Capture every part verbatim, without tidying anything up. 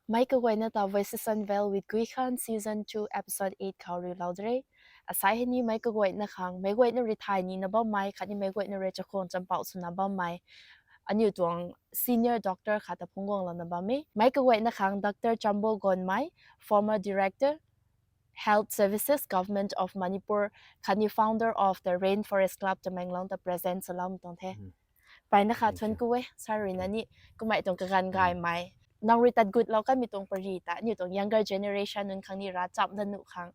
Meic kaguayna ta Voices Unveiled with Guikhan Season two Episode eight khou riulou de re. Asai hei ni meic kaguayna khang, meic guayna rui thay nina bammei khatni meic guayna rui chakhwang champouh swna bammei aniu tuang senior doctor khat ta phungc guanglouna bam e. Meic kaguayna khang Doctor Chambo Gonmei, former director, Health Services, Government of Manipur, khatni founder of the Rainforest Club Tamenglong ta present swloumei tuang the. Mpeyna kha thuanc ku e, sir rui na ni kummei tuang kaganv gaymei, nang rui tat gutlou kanmei tuang pary ta aniu tuang younger generation nunc khang ni ravchapna nuh khang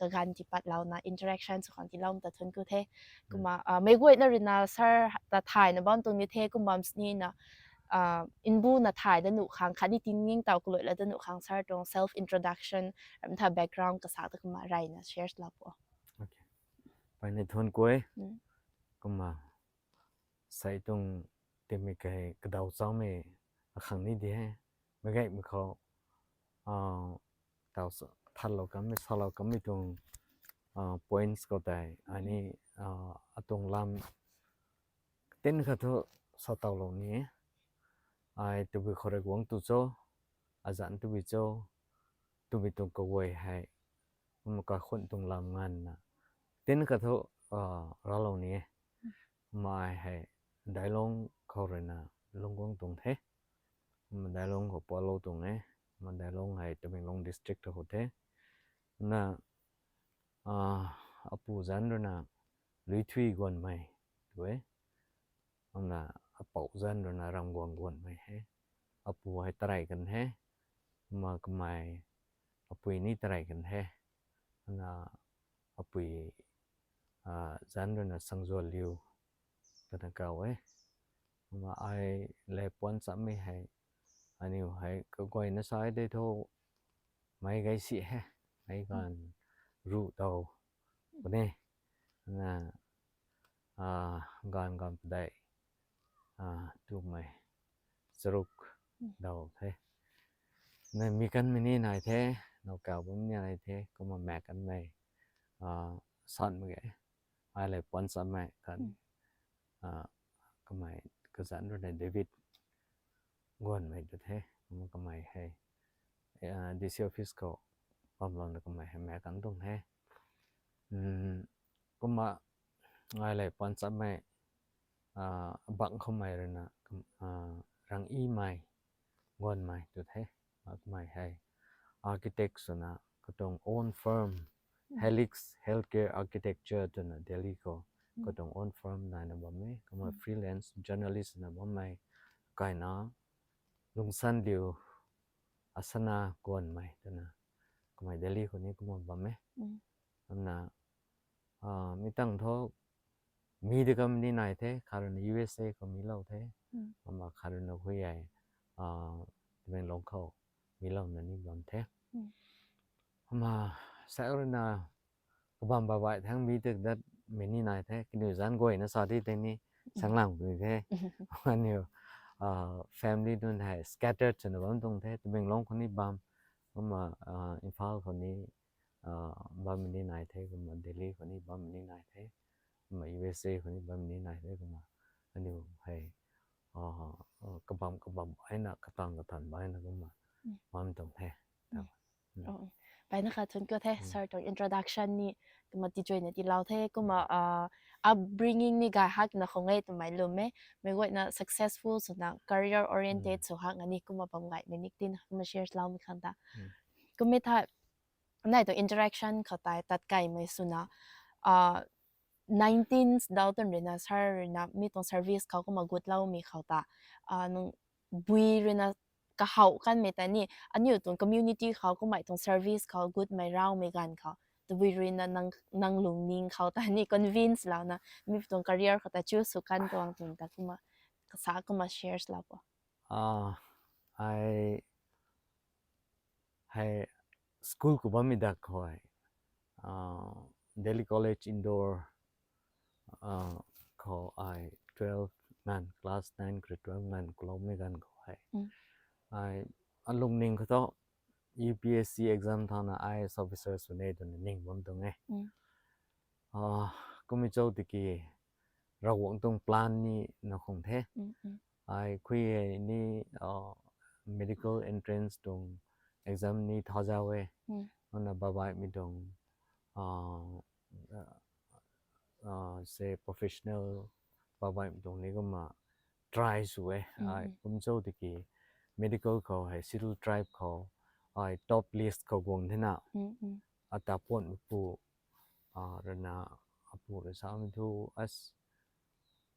kaganv tiipatlouna interaction sw khang tiiloumei ta thuanc ku the. Kumna meic guayna rui na sir ta thayna bam tuang ni the, kum bam sini na nbuna thay da nuh khang khatni tiningtow kaluailou da nuh khang sir tuang self introduction, ramh tha background kasa ta kumna reyna share swlou pu. Mpeyna thuanc ku e. Kumna sei tuang timei kei kadaw chaumei akhang ni di he. Meic gaymei khou taw thatlou kanmei, salou kanmei tuang points khou tei ai ni atuang lam tin khat thu satowlou ni e. Ai tabui khou rui guang tu cho, azanc tabui cho, twmei tuang kaguay hei, kumna kakhun tuang lam nganvna tin khat thu raclou ni e. Kumna ai hei Dailong khou rui na lungc guang tuang the. Kumna Dailong khou pualou tuang e. Kumna Dailong hei Tamenglong district ta khou the. Kumna apu zanc rui na Luithui Gonmei tu e. Kumna apou zanc rui na Ramguang Gonmei he. Apu hei tarey kan he. Kumna kamei apui ni tarey kan he. Kumna apui zanc rui na Sangzuanliu twna kaw e. Kumna ai lev puanc chammei hei, aniu hei kaguayna sa e tei thu meic gay si he, meic ganv ruh daw puni, na ganv ganv padeih twmei charuk daw the. Na mi kanmei ni nai the, nowkaw bammei ni nai the, kumna maek kanmei sanmei ge. Ai lev puanc chammei kan kamei kazanc rui na David Gonmei tu the. Kumna kamei hei DC office khou bamlouna kamei hei maek kan tuang the. Kumna ai lev puanc chammei bangc khoumei rui na Rangimei Gonmei tu the. Kamei hei architect swna katuang own firm, Helix Healthcare Architecture twna Delhi khou katuang own firm naina bam e. Kumna freelance journalist swna bammei kaina Lungsanliu Asana Gonmei twna kamei Delhi khou ni kumna bam e. Kumna mi tang thu mi de kam ni nai the, khat rui na USA khou milou the, kumna khat rui na hui hei Tamenglong khou milouna ni bam the. Kumna sa rui na kabam babai thangc mi tei datmei ni nai the, kaniw zanc guayna sa di tei ni sanglang puni the. Aniu family nunc hei scattered swna bam tuang the, Tamenglong khou ni bam, kumna Imphal khou ni bammei ni nai the, kumna Delhi khou ni bammei ni nai the, kumna USA khou ni bammei ni nai the, kumna aniu hei kabam kabam baina, katang katang baina kumna bam tuang the. Mpeyna kha thuanc ku the sir tuang introduction ni, kumna tichuina tiilou the, kumna upbringing ni gay hakna khou nge twmei lwm e, meic guayna successful swna career oriented sw hakna ni kumna bam gaymei ni tina kumna share loumei khang ta. Kummei tha nai tuang interaction khou tei tat kaymei swna nineteen daw twn rui na sir rui na mi tuang service khou kumna gutloumei khou ta nung bui rui na kahaw kanmei ta ni aniu tuang community khou kummei tuang service khou gutmei raumei ganv khou tabui rui na nang lungning khou ta ni convince louna mi tuang career khou ta choose sw kan tuang tuang ta kumna kasa kumna share lou pu. Ai hei school khou bammei dak khou hei Delhi College Indore khou ai twelve nganv, class nine grade twelve nganv kuloumei ganv khou hei ai alungning khou thu UPSC exam thauna IAS officer sw ne twna ning bam tuang e. Kummei cho tiki Ravguangc tuang plan ni na khang the. Ai khui hei ni medical entrance tuang exam ni tha zau e. Kumna babaihmei tuang, uh, uh, uh, say professional babaihmei tuang ni kumna try sw e. Ai kum cho tiki medical khou hei schedule tribe khou ai top list khou guang thena. Ata puan pu, uh, rana apu rui samei thu as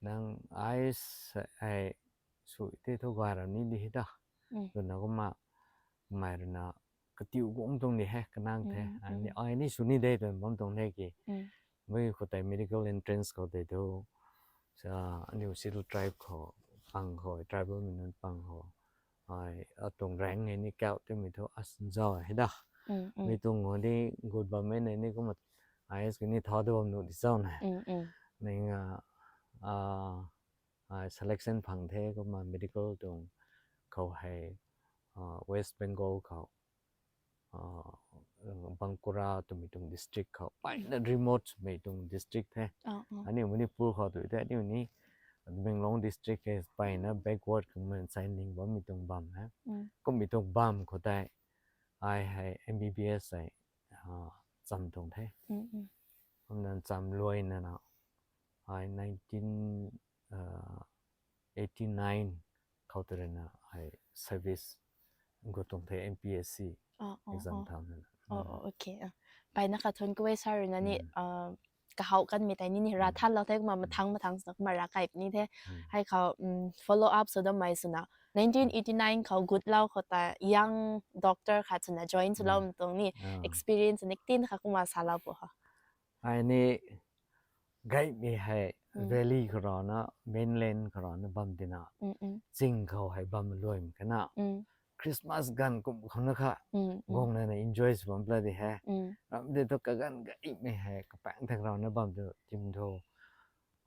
nang ai s-, ai sui te thu gay ra ni di hei ta. Twna kumna, mei rui na katiu guang tuang ni he, kanang the. Ai ni, ai ni sw ni de twna bam tuang the ki. Mei khou tei medical entrance khou tei thu, sa, aniu schedule tribe khou, pang khou, tribal mei nunc pang khou. Ai, atuang rank hei ni kau twmei thu, as nzau hei da. Mei tuang ho ni good bam e ni kumna, ai s ki ni tha du bam nu di zau na. Ning, ah, ah, ai selection phang the kumna medical tuang khou hei, ah, West Bengal khou, ah, Bankura twmei tuang district khou, mpeyna remote mei tuang district the. Aniu Manipur khou tu the, aniu ni Tamenglong district hei mpeyna backward kumna sai ning bammei tuang bam he. Kummei tuang bam khou tei, ai hei M B B S hei, ah, cham tuang the. Kumna cham luaina na, ai nineteen, ah, eighty nine khou tei rui na ai service gu tuang the M P S C exam tham na. Oh, oh, okay. Ah. Mpeyna khat thuan ku e sir rui na ni, ah, kahau kanmei tei ni ni ra than lou the kumna mathang mathang swna kumna ra kai ni the. Hei khou, um, follow up sw dammei swna nineteen eighty nine khou gut lou khou ta young doctor khat swna join sw lou tuang ni experience ni tin kha kumna sa lou pu ha. Ai ni gaymei hei valley khou rana, mainland khou rana bam tina. Ching khou hei bam luaimei kana. Christmas ganv kum khou na kha. Guangna na enjoy sw bam pla di he. Ram de thu kaganv gaymei hei kapaeng thak rana bam tu tim thu.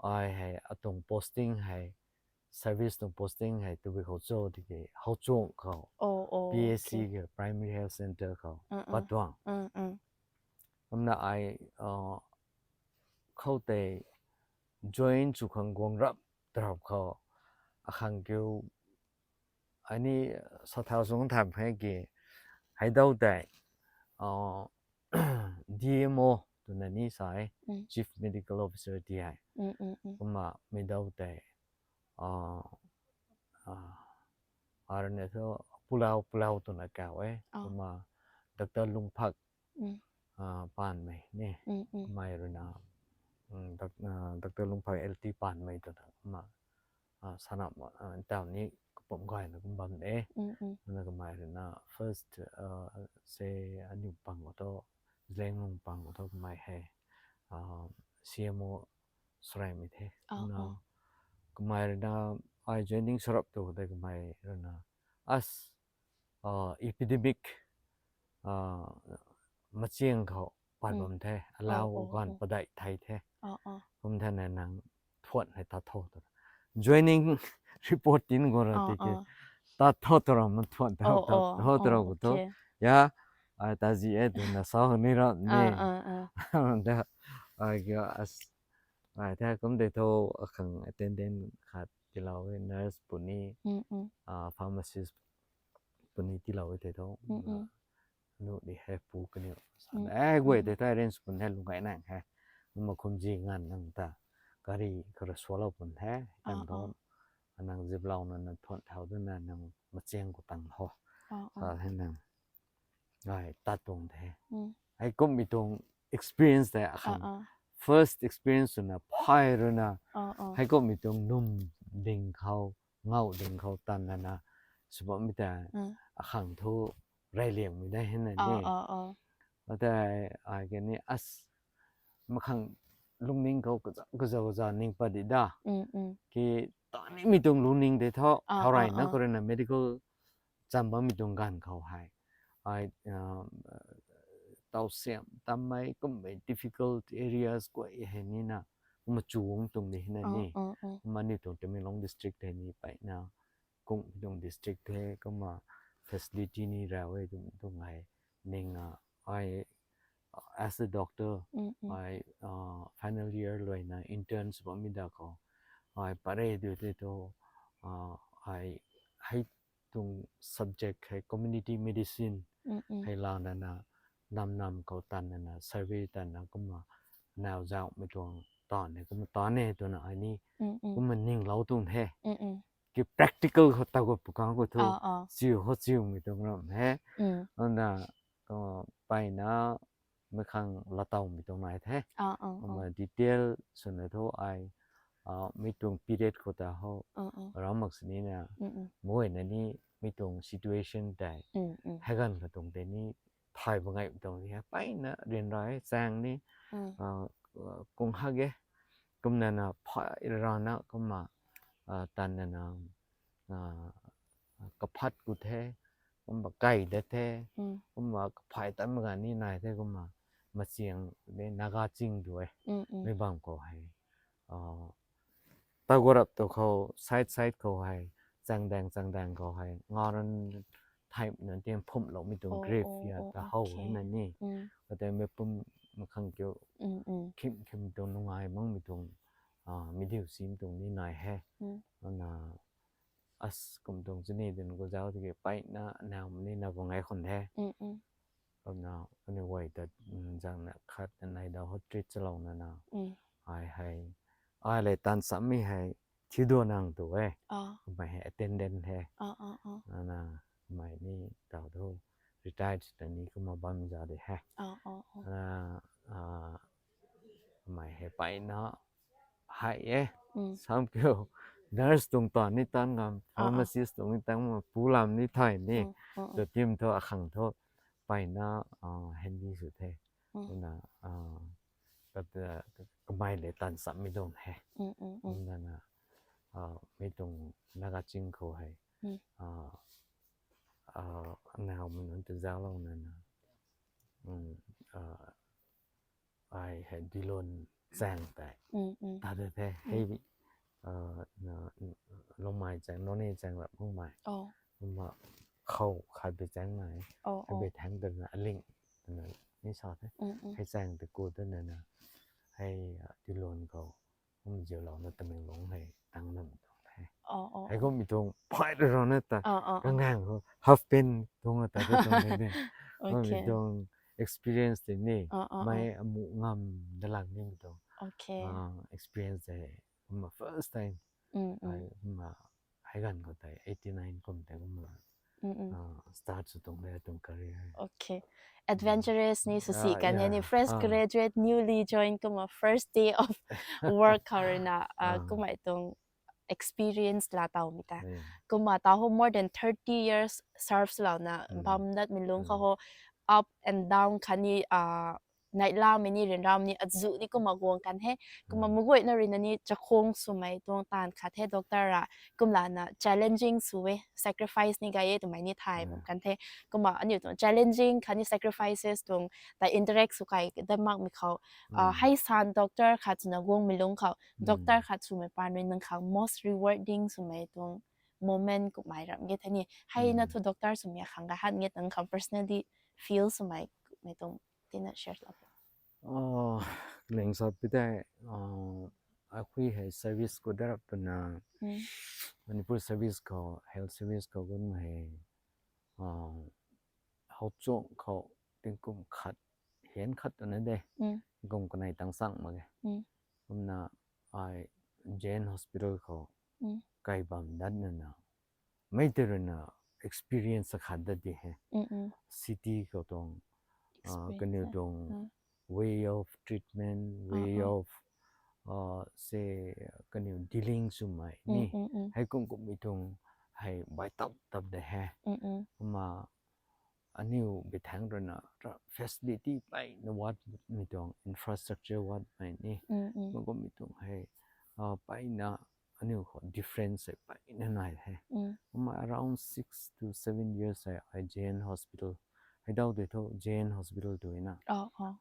Ai hei atuang posting hei, service tuang posting hei tabui khou cho tiki Howchuang khou, P H C khou, Primary Health Center khou pat tuang. Kumna ai, ah, khou tei join sw khang guang rap tarap khou, akhang kiu, ai ni sa thau sung tham khe ki, hei dau tei, ah, D M O twna ni sa e, Chief Medical Officer ti hei. Kumna mei dau tei, ah, ah, arne thu pulau, pulau twna kau e. Kumna Doctor Lungphak, ah, Panmei ni, mei rui na, um, doc-, ah, Doctor Lungphak L T Panmei twna kumna, ah, sanap, ah, tau ni kapum gayna kum bam de. Kumna kamei rui na first, ah, say aniu pang khou thu, Zeliangrong pang khou thu kamei hei, ah, C M O swraimei the. Kumna kamei rui na ai joining sarap tu khou tei kamei rui na as, ah, epidemic, ah, machiang khou pat bam the, alau ganv padeih thei the. Kum the na nang thuan hei tat tho tu. Joining report tin guang ra tiki tat tho tu ram, thuan tho tu ram khou thu. Ya, ai ta zi e twna sa ni ra ni. Da, ai kiu as, ai the kum de tho, akhang attendant khat tilou e, nurse puni, ah, pharmacist puni tilou e tei tho. Nu di he pu kaniw sa, eh, guay tei ta arrange pun the, lung gay nang he. Kumna khum zi nganv nang ta gari khou rui sualou pun the. Tan tho, nang zip lou na, nang thuan thau duna, nang machiang khou tang ho. Sa the nang. Ai, tat tuang the. Hei kummei tuang experience tei akhang. First experience swna phay rui na. Hei kummei tuang num ding khou, ngau ding khou tan lana, sw bammei tei akhang thu reyliangmei de hei na ni. Atei, ai kani as, makhang lungning khou kaza, kaza, kaza ning pat di da. Ki tanimei tuang lungning tei tho, thau rey na khou rui na medical cham bammei tuang ganv khou hei. Ai, ah, tau siam tammei kummei difficult areas guay hei ni na, kumna chuang tuang di hei na ni. Kumna ni tuang Tamenglong district hei ni peyna kung tuang district the, kumna facility ni raw e tuang, tuang hei ning a, ai, as a doctor, ai, ah, final year luaina intern sw bammei da khou, ai, pare du tei thu, ah, ai, hei tuang subject hei community medicine hei la nana, nam nam khou tan nana, survey tan na kumna, nau zauhmei tuang tan ne kumna tan ne twna ai ni kumna ninglou tuang the. Ki practical khou ta khou pukang khou thu chiu khou chiumei tuang ram he. Ana payna mei khang latawmei tuang nai the. Ama detail swna thu ai mei tuang period khou ta ho ram mak sini na, mei na ni mei tuang situation tei hei ganv kha tuang tei ni thay bangay tuang ni he. Payna ryanra e, chaeng ni kung hak e. Kumna na phay rana kumna tan nana kaphat ku the, kumna kai da the, kumna kaphay tan maga ni nai the, kumna machiang de Naga ching du e. Mei bam khou hei tagorap tu khou side side khou hei, changdang changdang khou hei ngaran thaymei nunc tian phumhloumei tuang grave ya ta how na ni. Kata mei pum makhang kiu khim khim tuang nungai makmei tuang mi diu sim tuang ni nai he. Ana as kum tuang chuni din khou zauc tiki payna nau ni na bangay khwan the. Kumna anyway ta zangna khat nai da ho treat chalou nana ai hei, ai le tan sammei hei thiu do nang tu e. Kumna hei attendant he. Ana mei ni tau thu retired ta ni kumna bam za de he. Ana mei hei payna hei e. Sam kiu nurse tuang tan ni tan ngam, pharmacist tuang ni tan ngam, pu lam ni thay ni. Tu team thu akhang thu payna handy sw the. Kumna kamei le tan sammei tuang he. Kumna na mei tuang Naga ching khou hei naumei nunc tu zauclou nana ai hei dilon chaeng tei ta de the hei Longmei chaeng, Noney chaeng rap makmei. Kumna khou khat bi chaeng nai, khat bi thaeng twna aling twna ni sa the. Hei chaeng tei ku twna na hei dilon khou kum ziulouna Tamenglong hei tang nam tuang the. Hei kummei tuang phay rana ta kangang khou half pant tuang ta tuang ni. Kummei tuang experience tei ni mei amu ngam dalang nimei tuang experience tei kumna first time. Kumna hei ganv khou tei eighty nine kum tei kumna start sw tuang le tuang career. Adventurous ni swsi kan ni fresh graduate, newly join kumna first day of work khou ruina kummei tuang experience laa tawmei ta. Kumna ta ho more than thirty years serve swlouna bam datmei lungc khou ho up and down khatni neihlamei ni ryanramei ni azuh ni kumna guang kan he. Kumna maguayna ruina ni chakhwang swmei tuang taanv khat the doctor ra. Kumlana challenging sw e, sacrifice ni gay e twmei ni thay bam kan the. Kumna aniu tuang challenging khatni sacrifices tuang ta interact sw kai dat makmei khou hei san doctor khat swna guangmei lungc khou doctor khat swmei paan rui nang khang most rewarding swmei tuang moment kummei ram ge the ni. Heina thu doctor swmei khang kahat nge tang khang personally feel swmei kummei tuang tina share lou. Ling sa pi tei akhui hei service khou darap twna Manipur service khou, health service khou gun hei hauchung khou tingkum khat, hian khat twna de, tingkum kanei tang chang mak ge. Kumna ai Jain Hospital khou kai bam dat nana mei tei ruina experience akhat dat di he. City khou tuang kaniw tuang way of treatment, way of se kaniw dealing swmei ni hei kum kummei tuang hei bai tap tap de he. Kumna aniu bi thaeng ruina facility peyna watmei tuang, infrastructure watmei ni kum kummei tuang hei peyna aniu khou difference hei peyna nai he. Kumna around six to seven years hei ai Jain Hospital, hei dau tei thu Jain Hospital twna,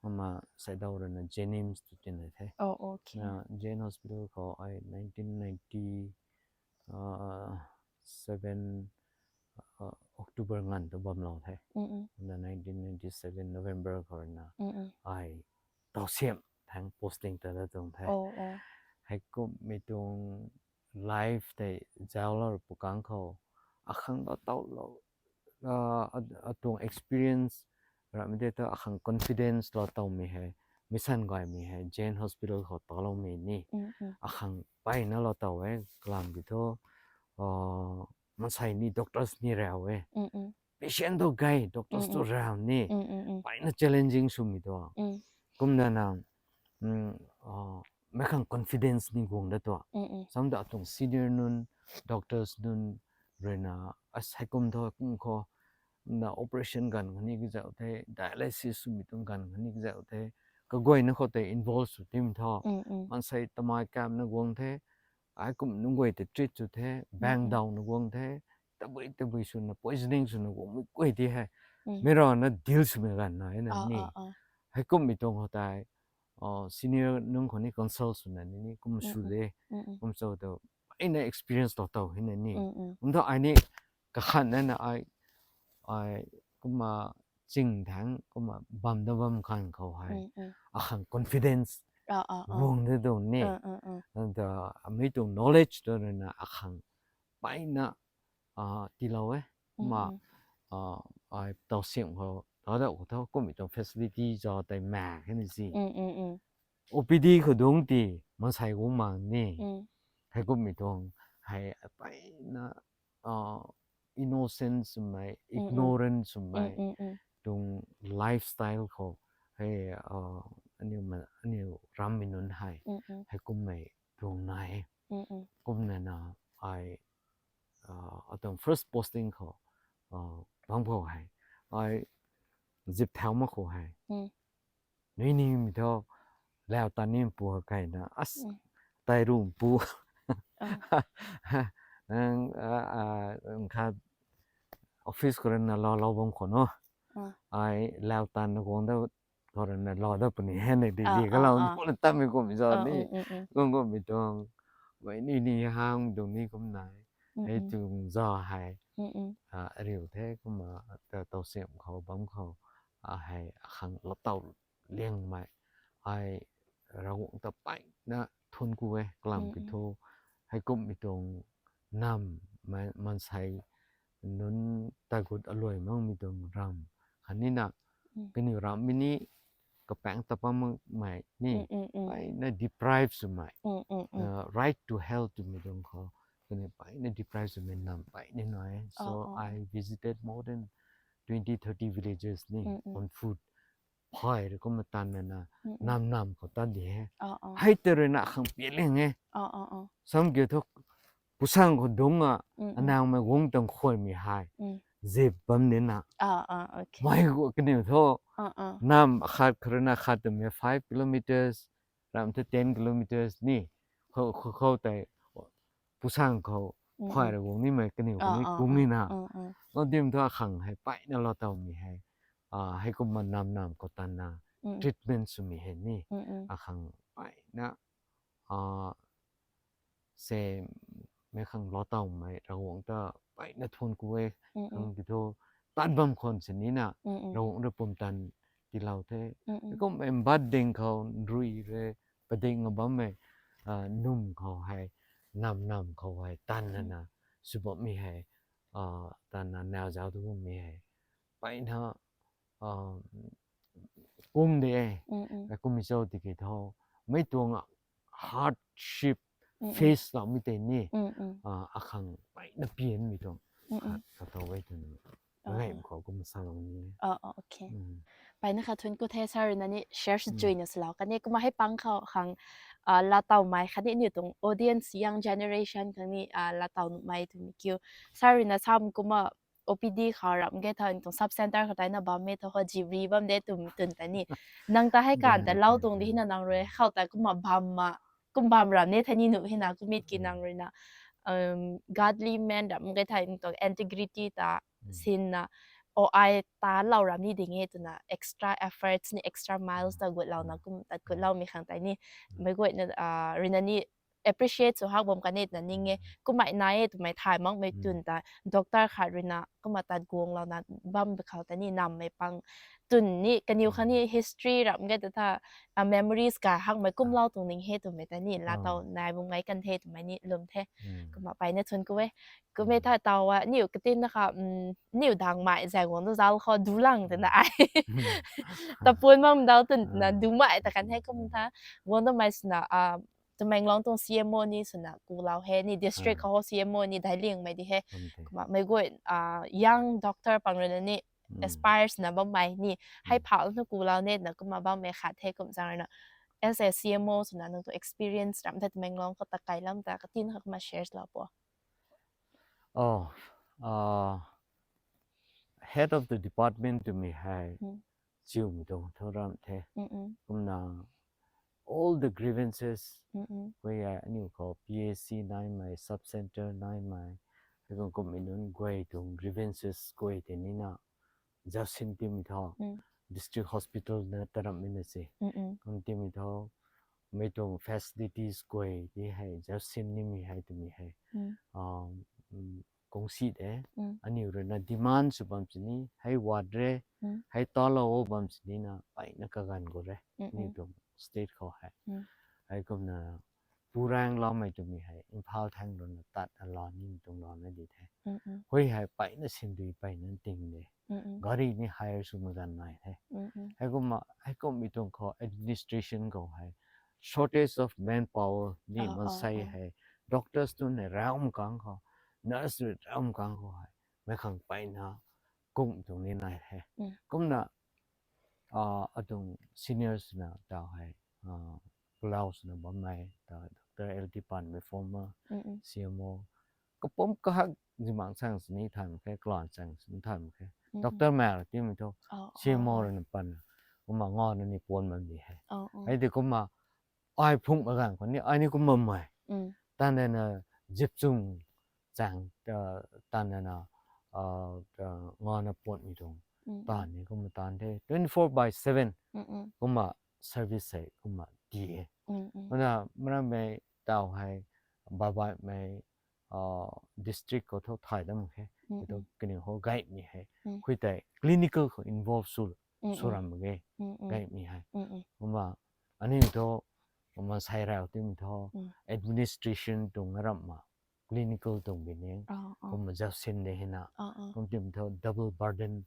kumna sei dau ruina Jenims tw tinei the. Jain Hospital khou ai nineteen ninety seven October nganv tu bamlou the. Kumna nineteen ninety seven November khou ruina ai tausiam thaeng posting ta dat tuang the. Hei kummei tuang life tei zauclou pukang khou akhang lou tau lou, uh, atuang experience ramei de ta akhang confidence lou tau mi hei, mission gay mi hei, Jain Hospital khou talou mi ni. Akhang payna lou tau e, kalam ki thu, uh, mansei ni doctors ni rau e. Patient tu gay, doctors tu rau ni. Payna challenging sw mi tu. Kumna na, mm, uh, mei khang confidence ni guang da tu. Samda atuang senior nunc, doctors nunc, ruina, as hei kum thu, kum khou, na operation ganv khani kazauh the, dialysis sw mi tuang ganv khani kazauh the, kaguayna khou tei involve sw tim thu. Mansei tamai kapna guang the, ai kum nunc guay tei treat sw the, bang dauna guang the, tabui tabui swna, poisoning swna guang mi guay ti hei. Mei rana deal swmei ganv na, na ni. Hei kum mi tuang khou tei, uh, senior nunc khou ni consult swna ni, ni kum sw de, kum sw tu, ai na experience lou tau hei na ni. Kum thu ai ni kakhan na na ai, ai kumna ching thang, kumna bam da bam khang khou hei. Akhang confidence guang de tu ni. Anta, mei tuang knowledge tu ruina akhang payna, uh, tiilou e. Kumna, uh, ai tau siam khou, tau dau khou thu, kum mi tuang facility zau tei mak hei ni si. O P D khou dung ti, mansei guang mang ni. Hei kum mi tuang, hei payna, uh, innocent swmei, ignorant swmei, tuang lifestyle khou, hei, uh, aniu ma, aniu ram mi nunc hei, hei kummei tuang nai. Kumna na, ai, uh, atuang first posting khou, uh, bam khou hei, ai zip thau mak khou hei. Nui ni mi thu, lau tan ni pu kaina, as, tai rum pu. Nang, uh, uh, khat office khou ruina lou, lou bam khou no. Ai lau tan na guang da, khou ruina lou da puni hei ni di, di kalou, na tam mi kum zau ni. Kum kum mi tuang, mei ni ni hang dung ni kum nai. Hei tuang zau hei, uh, ariu the kumna, ta tau siam khou, bam khou, uh, hei akhang lou tau liangmei, ai Ravguangc ta payna thuanc ku e, kalam ki thu, hei kum mi tuang nam, ma, mansei nunc tagut aluai mang mi tuang ram khatni na, kaniw ram mi ni kapaeng ta pam makmei ni, payna deprive swmei, uh, right to health twmei tuang khou, kaniw payna deprive swmei nam payna nai. So I visited more than twenty, thirty villages ni, on foot. Phay rui kumna tanna na, nam nam khou tan di he. Hei tei ruina akhang pialing e. Sam kiu thu, pusang khou dungc a, anangmei guang tuang khuaymei hei, zip bam nina. Mei gu kaniw thu, nam akhat khou ruina khat twmei five kilometers, ram thu ten kilometers ni, khou, khou, khou tei, pusang khou, phay rui guang nimei kaniw kaniw kung nina. Lou dim thu akhang hei payna lou tau mi hei, uh, hei kumna nam nam khou tanna, treatment swmei hei ni. Akhang payna, uh, se mei khang lou tau mei Ravguangc ta payna thuanc ku e, khang ki thu, tat bam khwan sinina, Ravguangc rui pumtan tiilou the. Kum em bat ding khou, rui re, pading a bammei, uh, num khou hei, nam nam khou hei, tanna na, sw bammei hei, uh, tanna nau zau tu bammei hei. Payna, uh, kum de e, kummei cho tiki thu, mei tuang hardship face lou mi tei ni, uh, akhang payna pian mi tuang, khat, khat tau e twna, ngai khou kum salou ni. Payna khat thuanc ku the, sir ruina ni share sw chuina salou kan e, kumna hei pang khou khang, uh, laa tau mei khatni aniu tuang audience, young generation khang ni, uh, laa tau nuhmei twmei kiu. Sir ruina sam kumna O P D khou ram ge tho, tuang sub center khou tei na bammei tho, ho jibri bam de twmei twn ta ni. Nang ta hei kan ta lou tuang di hina nang rui khou ta kumna bam ma, kum bam ram ni tha ni nuh hina kummei ki nang ruina, um, godly man ram ge tho, tuang integrity ta sinna, o ai ta lou ram ni ding e twna extra efforts ni extra miles ta gutlouna kum tat gutloumei khang tei ni. Mei guayna, uh, ruina ni appreciate sw hak bam kan e twna ning e. Kummei nai e twmei thay makmei twn ta doctor khat ruina kumna tat guang louna bam bi khou ta ni nammei pang twn ni kaniw khang ni history ram ge ta tha, memories ka hakmei kumlou tuang ning he twmei ta ni la taw nai bam ngai kan the twmei ni lwm the. Kumna peyna thun ku e. Kummei tha taw a niw katin na kha, niw dangmei zay guang tu zauc khou dulang twna ai tapuan bam dau twn twna dumei ta kan he kum tha. Guang twmei swna Tamenglong tuang C M O ni swna kulou he ni district khou C M O ni daic liangmei di he. Kumna mei guay young doctor pang ruina ni aspire swna bammei ni hei phau na kulou ne twna kumna bammei khat the kum zaeng ruina as a C M O swna nang tu experience ram the Tamenglong khou ta kai lam ta katin kha kumna share lou po. Oh, uh, head of the department twmei hei chiumei tuang thu ram the. Kumna all the grievances guay aniu khou P A C naimei, sub center naimei, hei kum kummei nunc guay tuang grievances guay tei nina zausin timei thu district hospital na tarammei na se. Kum timei thu mei tuang facilities guay ti hei zausin nimei hei twmei hei kung si de. Aniu ruina demand sw bam sini hei wat re, hei talou o bam sini na peyna kaganv gu re aniu tuang state khou hei. Hei kumna purang loumei twmei hei Imphal thang ruina tat alou nimei tuang lou na di the. Hui hei peyna sindui peyna ting de. Gari ni hire swmei ganv nai the. Heikumna heikummei tuang khou administration khou hei shortage of manpower ni mansei hei doctors tun hei raum kang khou, nurse rui raum kang khou hei mei khang peyna kum tuang ni nai the. Kumna atuang seniors na taw hei pulau swna bammei ta Doctor L T Panmei former C M O kapumc kahak zimang chang sini thay mak khe, kalan chang sini thay mak khe. Doctor mei timei thu C M O ruina pan kumna ngana ni puan bam di he. Hei di kumna ai phungmei ganv khou ni ai ni kum bammei tan dana zipchung chang tan dana ngana puanmei tuang tan ni kumna tan the twenty four by seven kumna service hei kumna ti e. Kumna maramei taw hei babaihmei district khou thu thay dam khe. Thu kaniw khou gaymei hei hui tei clinical khou involve sw sw ram mak ge, gaymei hei. Kumna aniu thu kumna sai rau timei thu administration tuang ramhna clinical tuang bi ni kumna zausin de hina kum timei thu double burden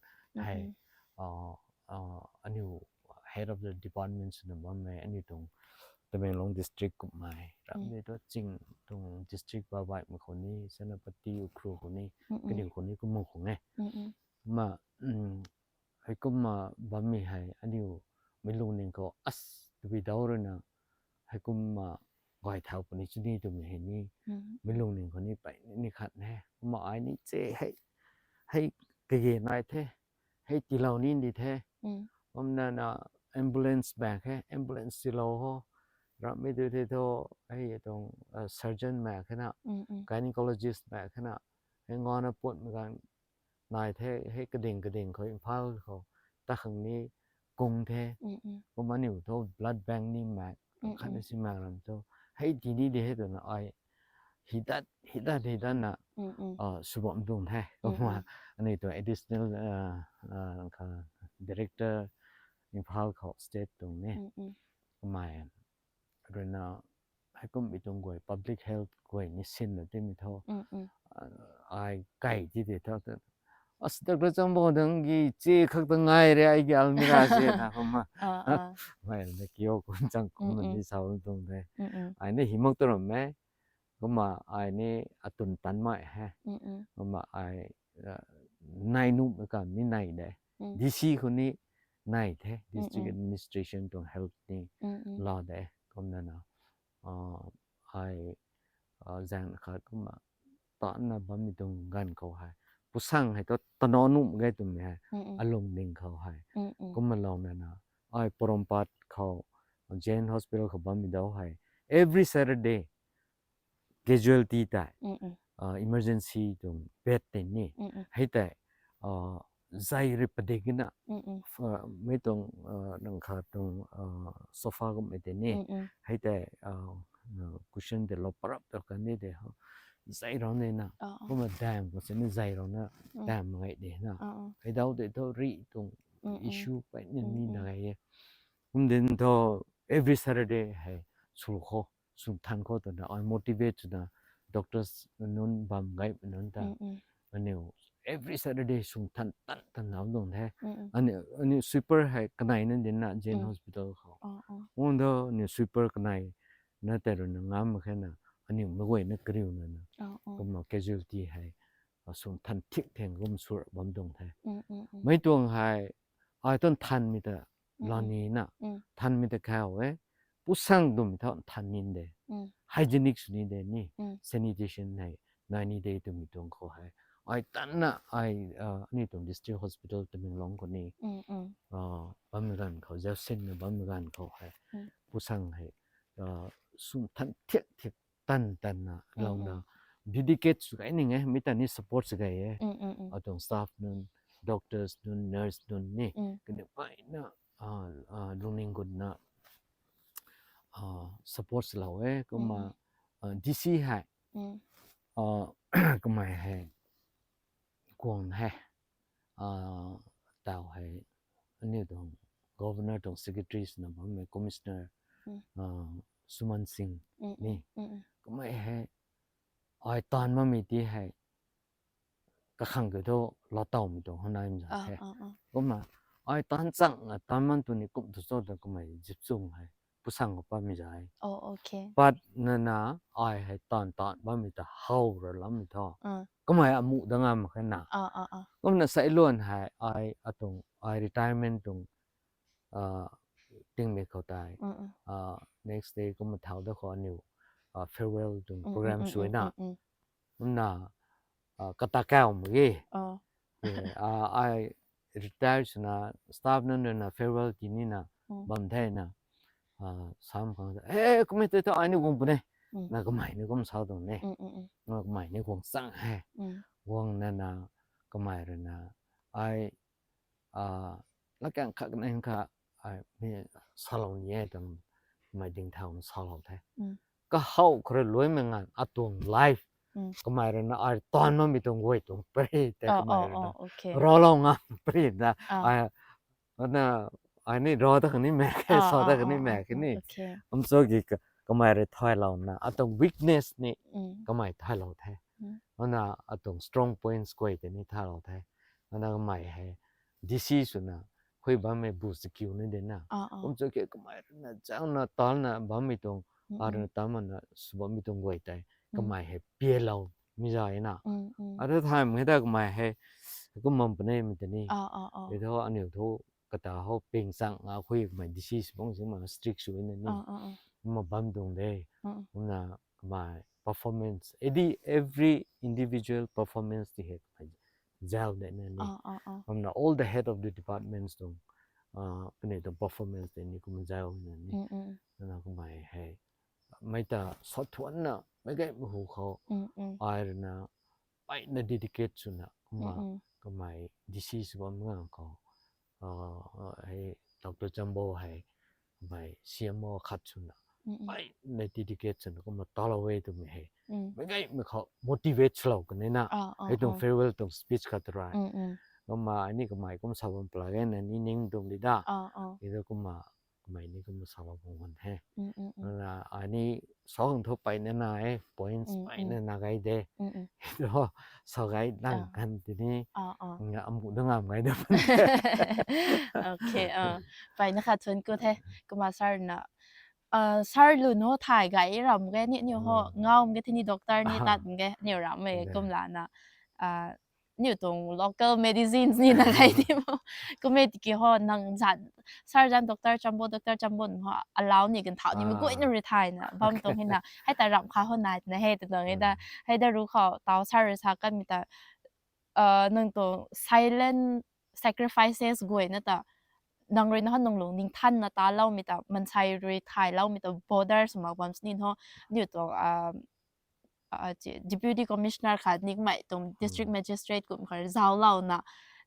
hei aniu head of the department swna bammei aniu tuang Tamenglong district kummei ramhmei thu ching tuang district babaihmei khou ni Senapati, Ukhrul khou ni kaniw khou ni kumna khou e. Kumna heikumna bammei hei aniu mei lungning khou as tabui dau ruina heikumna gay thau puni chuni twmei hei ni mei lungning khou ni peyni ni khat he. Kumna ai ni che hei hei kage nai the, hei tiilou ni di the. Kumna na ambulance bang khe, ambulance tiilou ho. Ramhmei tu the thu hei tuang surgeon mak khena, gynecologist mak khena hei ngana puanmei ganv nai the, hei kading kading khou Imphal khou ta khang ni kung the. Kumna aniu thu blood bank ni mak khatna si mak ram thu hei ti ni di he twna ai hidat hidat hidatna sw bam tuang the. Kumna aniu tuang additional director Imphal khou state tuang ni kummei ruina heikumhmei tuang guay public health guay ni sinna timei thu ai kai ti de thu as doctor Changbo dang ki che khak ta ngai re ai ki almirah se na kumna mei na kio kum chang kumna ni sa tuang the. Ai ni hi mak tu rammei. Kumna ai ni atun tanmei he. Kumna ai nai nuhmei kan ni nai de. D C khou ni nai the, district administration tuang help ni la de. Kumna na ai zaeng khat kumna tanna bammei tuang ganv khou hei pusang hei thu tano nuh mak ge twmei hei alungning khou hei kumna louna na ai Porompat khou Jain Hospital khou bammei dau hei every Saturday casualty tei emergency tuang bed tei ni hei tei zay rui padik na mei tuang nang khat tuang sofa kummei tei ni hei tei cushion de lou parap ta kan de de ho. Zai rau ne na. Kumna dam ko se ni zai rau na, dam ngai de na. Hei dau de tho ri tuang issue pai ni ni na gai e. Kum din tho every Saturday hei sw kho, sw than kho twna ai motivate swna doctors nunc bam gai nunc ta. Aniu every Saturday sw than tan tan na dong the. Aniu sweeper hei kanei na din na Jain Hospital khou. Unda aniu sweeper kanei na tei rui na ngam mak khe na, aniu mei guay na kariu na na. Kumna casualty hei sw than thik theng kum sw bam dong the. Mei tuang hei ai tan than mi ta lani na, than mi ta khou e, pusang dum mi tho than nin de, hygienic sw ni de ni, sanitation hei nai ni de twmei tuang khou hei ai tan na ai aniu tuang district hospital Tamenglong khou ni bam ganv khou, Jasin na bam ganv khou hei pusang hei sw than thik thik tan tan na lou na dedicate sw gai ning e, mi ta ni support sw gai e. Atuang staff nunc, doctors nunc, nurse nunc ni kaniw pai na lungning gut na support swlou e. Kumna DC hei kamei hei kuang hei tau hei aniu tuang governor tuang secretary swna bammei commissioner Suman Singh ni kamei hei ai taanv bammei ti hei kakhang kiu thu latawmei tuang hanai mza the. Kumna ai taanv chang taanv man tu ni kum tu cho ta kamei zip chung hei pusang khou patmei zai. Pat na na ai hei taanv taanv bammei ta how ra lammei tho. Kamei amuh da ngam mak khe na. Kumna sailuan hei ai atuang ai retirement tuang tingmei khou tei next day kumna thau da khou aniu farewell tuang program sw na. Kumna kata kau mak ge. Ai retire swna staff nunc rui na farewell ti ni na bam the na. Sam khang e kumei tei thu ai ni guang puni na kamei ni kum sa tuang ne. Na kamei ni guang chang he. Guang na na kamei rui na ai lakyang khat na kha ai mi salou ni e tuang kamei ding thau na salou the. Kahow khou rui luaimei nganv atuang life kamei rui na ai taanv bammei tuang guay tuang pari tei kamei rui na ralou ngam pari na ai na ai ni ra ta kani mak khe, sa ta kani mak khe ni. Kum cho ki kamei rui thaylou na atuang weakness ni kamei thaylou the. Kumna atuang strong points guay tei ni thaylou the. Kumna kamei hei DC swna khui bammei bu sikiu ni de na. Kum cho ki kamei rui na chang na taanv na bammei tuang ar na taanv na sw bammei tuang guay tei kamei hei pialou mi zai na. Ata time hei ta kamei hei kum bam puni mi tei ni. Tei thu aniu thu kata ho ping chang a khui kamei DC sw bang sw ma strict sw na ni. Kumna bam tuang de. Kumna kamei performance edi every individual performance ti hei kamei zau de na ni. Kumna all the head of the departments tuang puni tuang performance tei ni kum zau na ni. Kumna kamei hei mei ta sathuan na meic gaymei hu khou ai rui na pai na dedicate swna kumna kamei DC sw bam ngang khou hei Doctor Chambo hei kamei CMO khat swna pai na dedicate swna kumna talou e twmei hei meic gaymei khou motivate swlou kani na. Hei tuang farewell tuang speech khat rui kumna ai ni kamei kum sa bam pla ge na ni ning tuang di da. Hei tu kumna kamei ni kumna salou bam gan the. Kumna ai ni sa khang thu pai na na e points pai na na gai de. Hei tu sa gai nang kan ti ni amuh da ngam gai de. Pai na khat thuan ku the. Kumna sir na sir lu no thay gai ram ge ni niu ho ngam ge the ni doctor ni tat ge niu ram e kum la na niu tuang local medicines ni na gai ti mo. Kumna tiki ho nang zan sir zan Doctor Chambo, Doctor Chambo ho alau ni kan thau ni mei guay na rui thay na bam tuang hei na hei ta ram kha ho nai na hei ta tuang hei da hei da ru khou tau sir rui sa kanmei ta nang tuang silent sacrifices guay na ta nang rui na ho nang lung ningthan na taloumei ta mansei rui thayloumei ta border sw mak bam sini ho niu tuang Deputy Commissioner khat ni kamei tuang District Magistrate kum kha zaulouna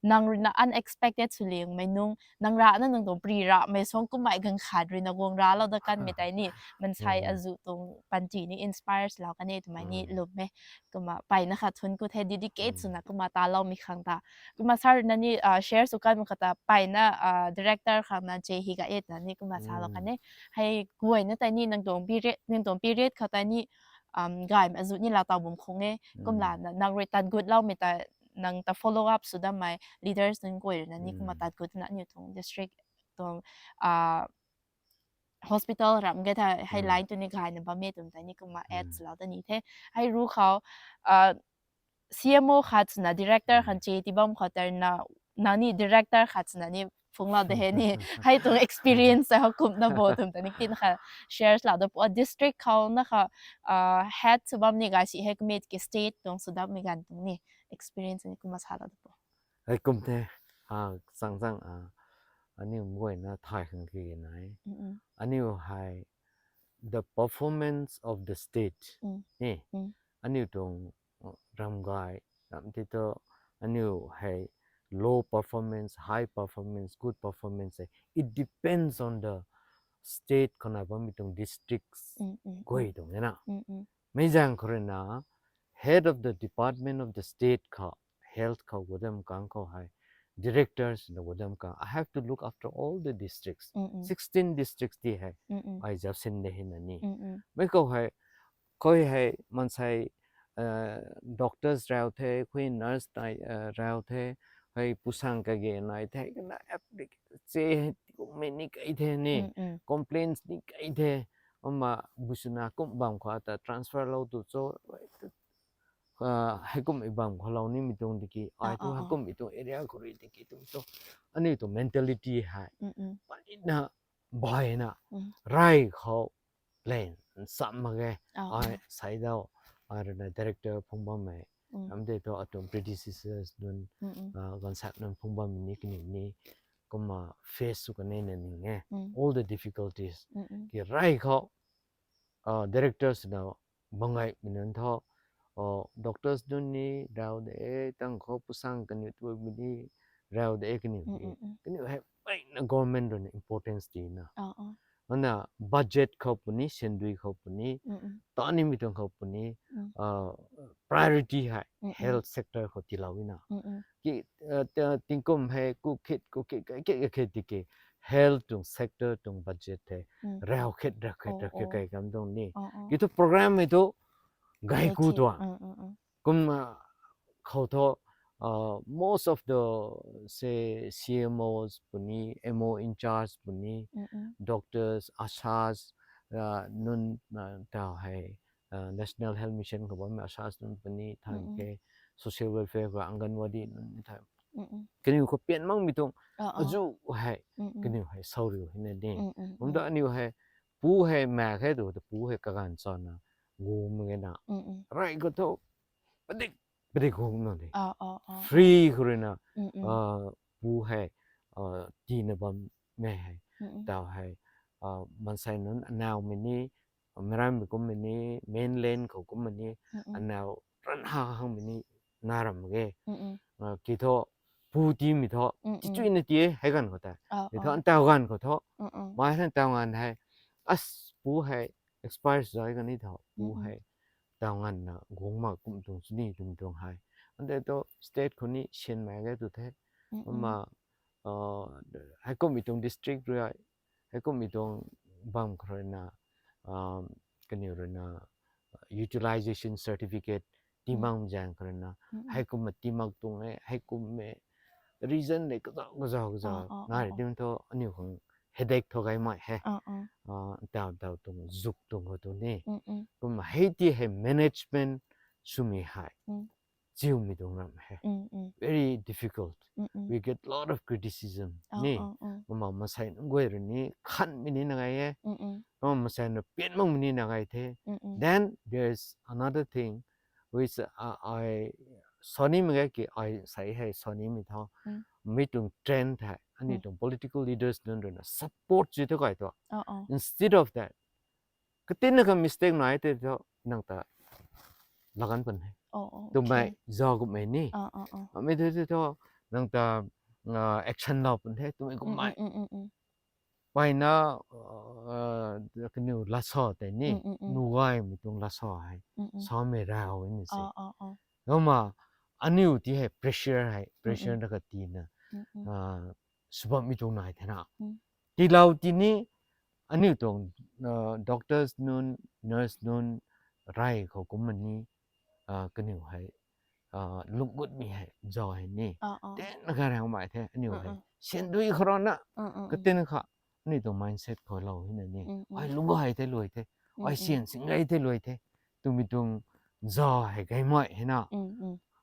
nang ruina unexpected sw liangmei nung, nang rana nang tuang pri ramei song kummei ganv khat ruina guang ralou dat kanmei tei ni, mansei azu tuang panty ni inspire lou kan e twmei ni lum e. Kumna mpeyna khat thun ku the dedicate swna kumna taloumei khang ta. Kumna sir na ni share sw kanmei khat ta mpeyna director khang na che hi ga e twna ni kumna salou kan e. Hei guayna tei ni nang tuang period, nang tuang period khou tei ni gaymei azu ni laa taw bam khang e. Kumlana nang rui tat gutloumei ta, nang ta follow up sw dammei leaders nunc guay ruina ni kumna tat gut na aniu tuang district tuang hospital ram ge tha hei line tu ni gayna bam e twmei tei ni kumna add lou ta ni the. Hei ru khou C M O khat swna director khang che ti bam khou tei na, nang ni director khat swna ni phunglou de he ni. Hei tuang experience tei hou kumna bo twmei tei ni tina kha share lou da pu. District khou na kha head sw bam ni gay si hei kumna ki state tuang sw dammei ganv tuang ni experience ni kumna salou da pu. Hei kum the, chang chang aniu guayna thay khang ki nai. Aniu hei the performance of the state ni, aniu tuang ram gay ram ti tu aniu hei low performance, high performance, good performance hei it depends on the state khou na bammei tuang districts guay tuang e na. Mei zaeng khou ruina head of the department of the state khou, health khou, guadam kang khou hei directors na guadam kang, I have to look after all the districts, sixteen districts ti hei ai zausin de hei na ni. Mei khou hei, khou hei mansei doctors rau the, khou nurse nai rau the, hei pusang kage nai the, kana application che hei kummei ni kai the ni, complaints ni kai the. Kumna busuna kum bam khou ta transfer lou tu cho, hei kum i bam khou lou nimei tuang tiki ai tu hei kum i tuang area khou rui tiki tu cho, aniu tuang mentality hei mpeyna bayna rey khou plan nsam mak ge. Ai sei dau, ai ruina director phung bammei, ram de tu atuang predecessors nunc, ganvsaekc nunc phung bammei ni kaniw ni kumna face sw kan e na ning e, all the difficulties ki rey khou directors na bangaimei nunc thu, doctors nunc ni rau de, tang khou pusang kaniw twmei ni rau de kaniw ni, kaniw hei mpeyna government ruina importance tina, mana budget khou puni, sandui khou puni, tanimei tuang khou puni, priority hei health sector khou tiilou na. Ki tingkum hei ku khit ku khit kai khe kai khe tiki health tuang sector tuang budget hei rau khit rau khit rau khit kai kam tuang ni. Ki thu program hei thu gay ku tuang. Kum khou thu most of the, say, C M Os puni, M O in charge puni, doctors, ashas, nunc, tau hei National Health Mission khou bammei ashas nunc puni, thang khe social welfare khou Anganwadi nunc thang, kaniw khou pian makmei tuang azu hei kaniw hei sauriu hei na de. Kumta aniu hei pu hei mak khe tu ta pu hei kaganv chana gu mak ge na, rey khou thu padik padik gu na de. Free khou ruina pu hei tiina bammei hei, tau hei mansei nunc anawmei ni, meic rammei kummei ni, mainland khou kummei ni, anaw ranc ha hangmei ni na ram mak ge. Ki thu pu tiimei thu tichuina ti e hei ganv khou tei, ki thu ntaw ganv khou thu, mei hei ntaw ganv hei, as pu hei expire zai kan ni thu pu hei ntaw ganv na guang mak kum tuang chuni twmei tuang hei, ante thu state khou ni sianmei ge tu the. Kumna heikummei tuang district rui, heikummei tuang bam khou ruina kaniw ruina utilization certificate tii mak zaeng khou ruina, heikumna tii mak tuang e, heikummei reason le kazauh kazauh kazauh nai ri dim thu aniu khang headache thu gaymei he. Ntaw ntaw tuang zuk tuang khou tu ni. Kumna hei ti hei management swmei hei chiumei tuang ram he. Very difficult. We get lot of criticism ni. Kumna mansei nunc guay rui ni khanmei ni na gay e. Kumna mansei na pian makmei ni na gay the. Then there's another thing which I, sa nimei ge ki ai sei hei sa nimei thu, mi tuang trend hei aniu tuang political leaders nunc ruina support sw thu kai thu, instead of that, katinna kha mistake nai tei thu nang ta lagan pun he twmei zauc kummei ni. Mi tei thu nang ta uh, action lou pun the twmei kum mai. Mpeyna uh, kaniw latsa tei ni, nugaymei tuang latsa hei samei rau ni se. Kumna aniu ti hei pressure hei, pressure na kati na uh, sw bammei tuang nai the na. Tiilou ti ni aniu tuang uh, doctors nunc, nurse nunc rey khou kumna ni uh, kaniw hei uh, lungc gutmei hei zauc hei ni ten na kha rangmei the aniu hei. Syan dui khou rana katin kha aniu tuang mindset khou lou hei na ni, ai lungc gay the luai the, ai syan sing gay the luai the twmei tuang zauc hei gaymei hei na.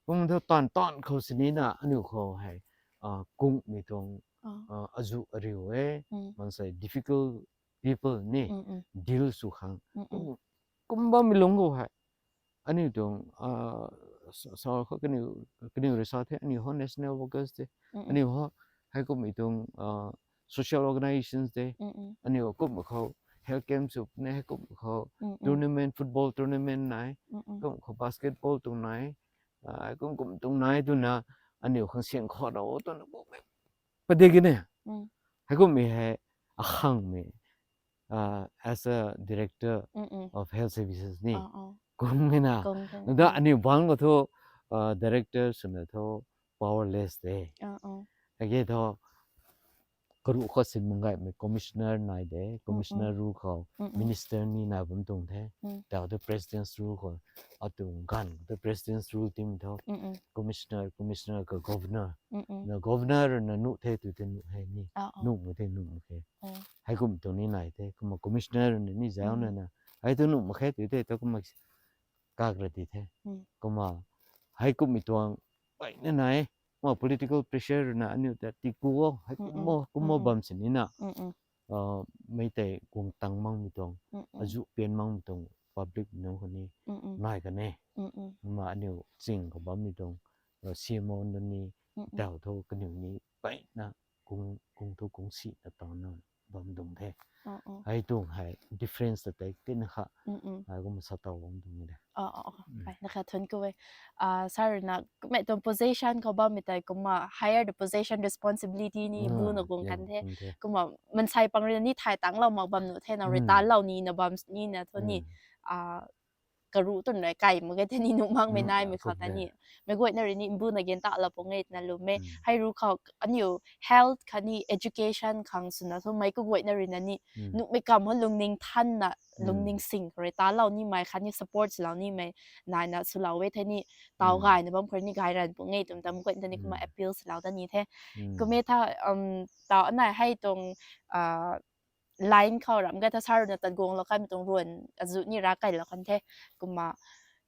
Kum thu taanv taanv khou sini na aniu khou hei uh, kungmei tuang uh, azuh ariu e, mansei difficult people ni deal sw khang. Kum bammei lungc khou hei aniu tuang uh, sa, sa khou kaniw, kaniw rui sa the, aniu ho national workers the, aniu ho heikumhmei tuang uh, social organizations the, aniu kumna khou health camp sw ne, heikumna khou tournament, football tournament nai, kum khou basketball tuang nai, uh, kum kum tuang nai twna aniu khang syan khou rou twna kumhmei padik e ne. Heikumhmei hei akhangmei uh, as a director of health services ni kungmei na. Nda aniu bangc khou thu uh, director swna thu powerless de. Age thu karuh khou sin mung gaymei commissioner nai de, commissioner rule khou minister ni nai bam tuang the. Tau tu president's rule khou atuang ganv khou tu president's rule tim thu commissioner, commissioner ka governor. Na governor na nuh the tu te nuh hei ni, nuh mak the nuh mak khe. Heikum tuang ni nai the, kumna commissioner na ni zauc na na, hei tu nuh mak khe tu te tu kumna kak ra ti the. Kumna heikumhmei tuang peyna nai, kumna political pressure na aniu ta tiku o, heikum o, kum o bam sini na uh, mei tei guang tang makmei tuang, azuh pian makmei tuang public nunc khou ni nai kan e. Kumna aniu ching khou bammei tuang uh, C M O nunc ni tau thu kaniw ni peyna kung, kung thu kung sina taw na bam dungc the. Hei tuang hei difference ta tei tina kha hei kumna sa taw bam dungc de. Ai, na kha thun ku e. Uh, sir na kumhmei tuang position khou bammei tei kumna higher the position responsibility ni bu na guang kan the. Kumna mansei pang rui ni thay tangclou mak bam nuh the, na rui tanlou ni na bam ni na thu ni uh, karuh tun rui kai mak ge the ni nuh makmei naimei khou ta ni. Meic guayna rui ni mbu na gen ta la pung e twna lwm e. Hei ru khou aniu health khatni education khang swna thu meic kaguayna rui na ni nuhmei kam ho lungning thanna, lungning sing khou rui talou nimei khatni support swlou nimei naina swlou e the ni, taw gayna bam khou rui ni gay ran pung e twmei ta meic guayna ta ni kumna appeal swlou ta ni the. Kum e tha, um, taw anei hei tuang uh, line khou ram ga tha sir na tat guanglou kanmei tuang ruan azuh ni ra kailou kan the. Kumna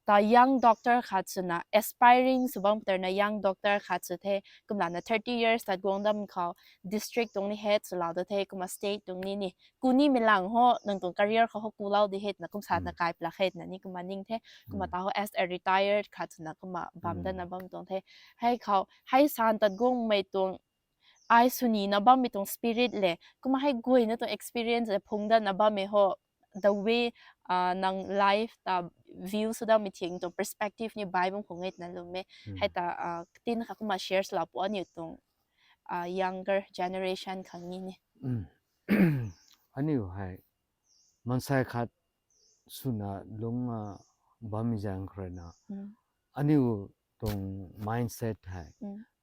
ta young doctor khat swna aspiring sw bam tarna young doctor khat sw the, kumlana thirty years tat guang dam khou district tuang ni head swlou da the, kumna state tuang ni ni kunimei lang ho nang tuang career khou ho kulou di he twna kum sa na kai plak he twna ni kumna ning the. Kumna ta ho as a retired khat swna kumna bam dana bam tuang the. Hei khou hei san tat guangmei tuang ai swnina bammei tuang spirit le, kumna hei guayna tuang experience le phung dana bammei ho, the way uh, nang life ta view sw dammei thing tuang perspective ni bai bam khou nge twna lwm e. Hei ta uh, tin kha kumna share swlou pu aniu tuang uh, younger generation khang ni ni. Aniu hei mansei khat swna lungc uh, bammei zaeng khou rui na aniu tuang mindset hei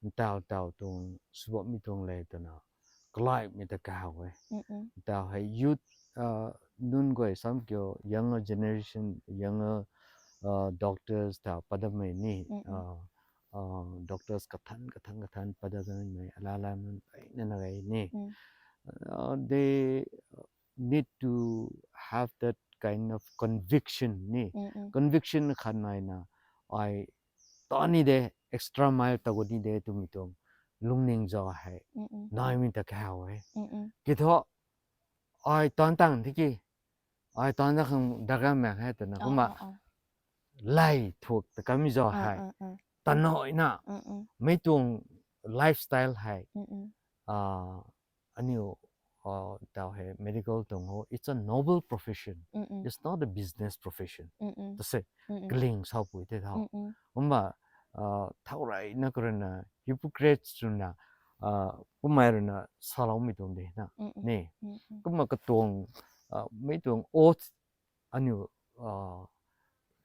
ntaw taw tuang sw bammei tuang le twna kalaimei ta kahaw e. Ntaw hei youth uh, nunc guay sam kiu younger generation, younger uh, doctors ta padammei ni uh, uh, doctors kathan kathan kathan padammei alala nunc peyna na gay ni uh, they need to have that kind of conviction ni. Conviction khat naina ai ta ni de, extra mile ta gu ni de twmei tuang lungning zauc hei naimei ta kahaw e. Ki thu ai tan tang tiki ai tan da khang daga mak he twna kumna lay thuak ta kamei zauc hei tanoina mei tuang lifestyle hei uh, aniu uh, taw hei medical tuang ho, it's a noble profession. It's not a business profession. Ta se kaling saupui te thau. Kumna uh, thau reyna karana hypocrites swna, uh, kummei rana saloumei tuang de na. Mm, mm. Ne. Mm, mm. Kumna katuang, uh, mei tuang oath aniu, uh,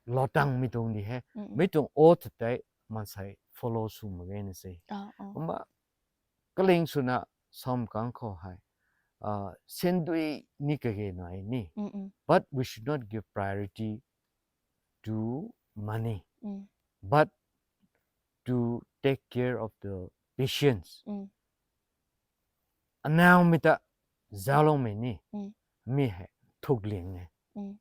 lou tangmei tuang di he. Mm, mm. Mei tuang oath tei maansei follow sw mak ge na se. Ah, ah. Kumna kaling swna sam kang khou hei, uh, sendui ni kage nai ni. Mm, mm. But we should not give priority to money, mm, but to take care of the patients. Mm. Anaumei ta zauloumei ni, mm, mi hei thukling e. Mm.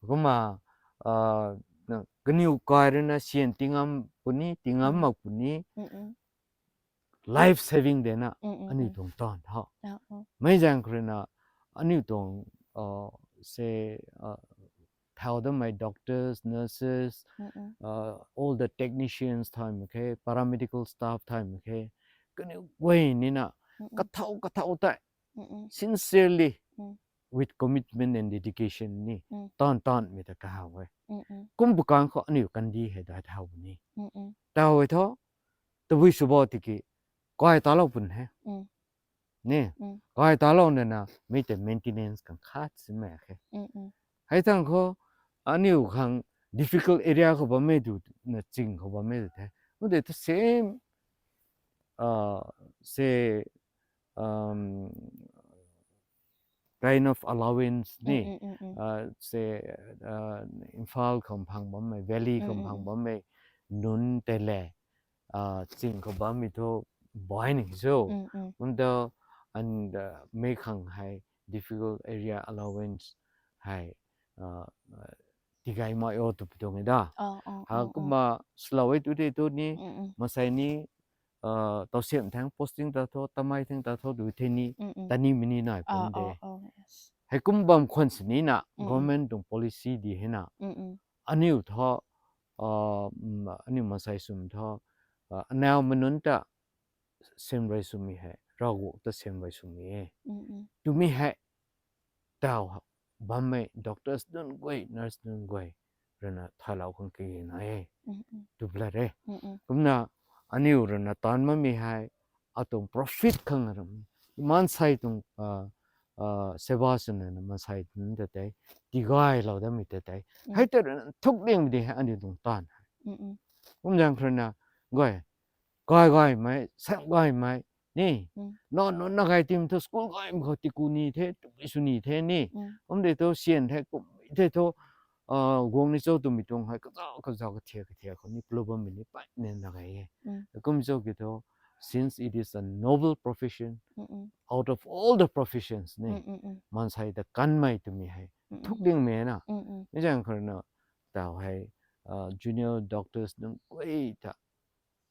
Kumna, uh, na, kaniw kai rui na syan tingam puni, tingam, mm, mak puni, mm, mm, life saving de na, mm, mm, aniu, mm, tuang taanv tho. Ah, ah. Mei zaeng khou rui na, aniu tuang, uh, se, uh, thau damei doctors, nurses, mm, mm, uh, all the technicians thay mak khe, paramedical staff thay mak khe, kaniw guay ni na, mm, mm, kathau, kathau tei, mm, mm, sincerely, mm, with commitment and dedication ni, mm, taanv taanvmei ta kahaw e. Mm, mm. Kum bu kang khou aniu kandi hei dai thau ni. Mm, mm. Tau e tho, tabui sw bo tiki, kai talou pun he. Mm. Ne? Mm. Kai talou na na, mei tei maintenance khang khat simei khe. Mm, mm. Hei thangc khou, aniu khang difficult area khou bammei tu, na ching khou bammei tu the. Kumna the tu same, uh, se, um, kind of allowance ni, mm, mm, mm, mm, uh, se, uh, Imphal khou phang bammei, Valley khou, mm, mm, phang bammei, nunc tei le, uh, ching khou bammei thu bai ni cho. Mm, mm. Kumta and, uh, mei khang hei difficult area allowance hei, uh, uh, tigay mai o tu pi tuang e da. Oh, oh, ha, oh, oh. Kumna slow e tu de tu ni, mm, mm, masai ni, uh, tau siam thang posting ta tho, tamei thang ta tho, du the ni, mm, mm, tani mini nai, ah, pun de. Oh, oh, yes. Hei kum bam khwan sini na, mm, mm, government tuang policy di hei na. Mm, mm. Aniu tho, uh, mm, aniu masai sum tho, uh, anaumei nunc ta sem rei swmei hei, Ravguangc ta sem rei swmei e. Mm, mm. Twmei hei, tau ha, bammei doctors nunc guay, nurse nunc guay, rui na thailou khang kage na e. Mm, mm. Tu bla re. Mm, mm. Kumna, aniu rui na taanv mamei hei, atuang profit khang ram. Maansei tuang, uh, uh, seva swna na maansei tuang ta tei, tigaylou damei ta tei. Mm. Hei ta rui na thukling di hei, aniu tuang taanv hei. Mm, mm. Kum zaeng khou rui na, guay, gay gaymei, sam gaymei, ni. Mm. Na, na, na gay tim thu school gaymei khou tiku ni the, tabui sw ni the ni. Mm. Kum de thu syan the, kum the thu, uh, guang ni cho twmei tuang hei, kazauh, kazauh, kathiak, kathiak khou ni, plu bammei ni, pai ni na gay e. Mm. Kum cho ki thu, since it is a noble profession, mm, mm, out of all the professions ni, mm, mm, mm, maansei ta kanmei twmei hei, mm, mm, thukling mei na. Mm, mm. Mi zaeng khou rui na, tau hei, uh, junior doctors nunc guay ta,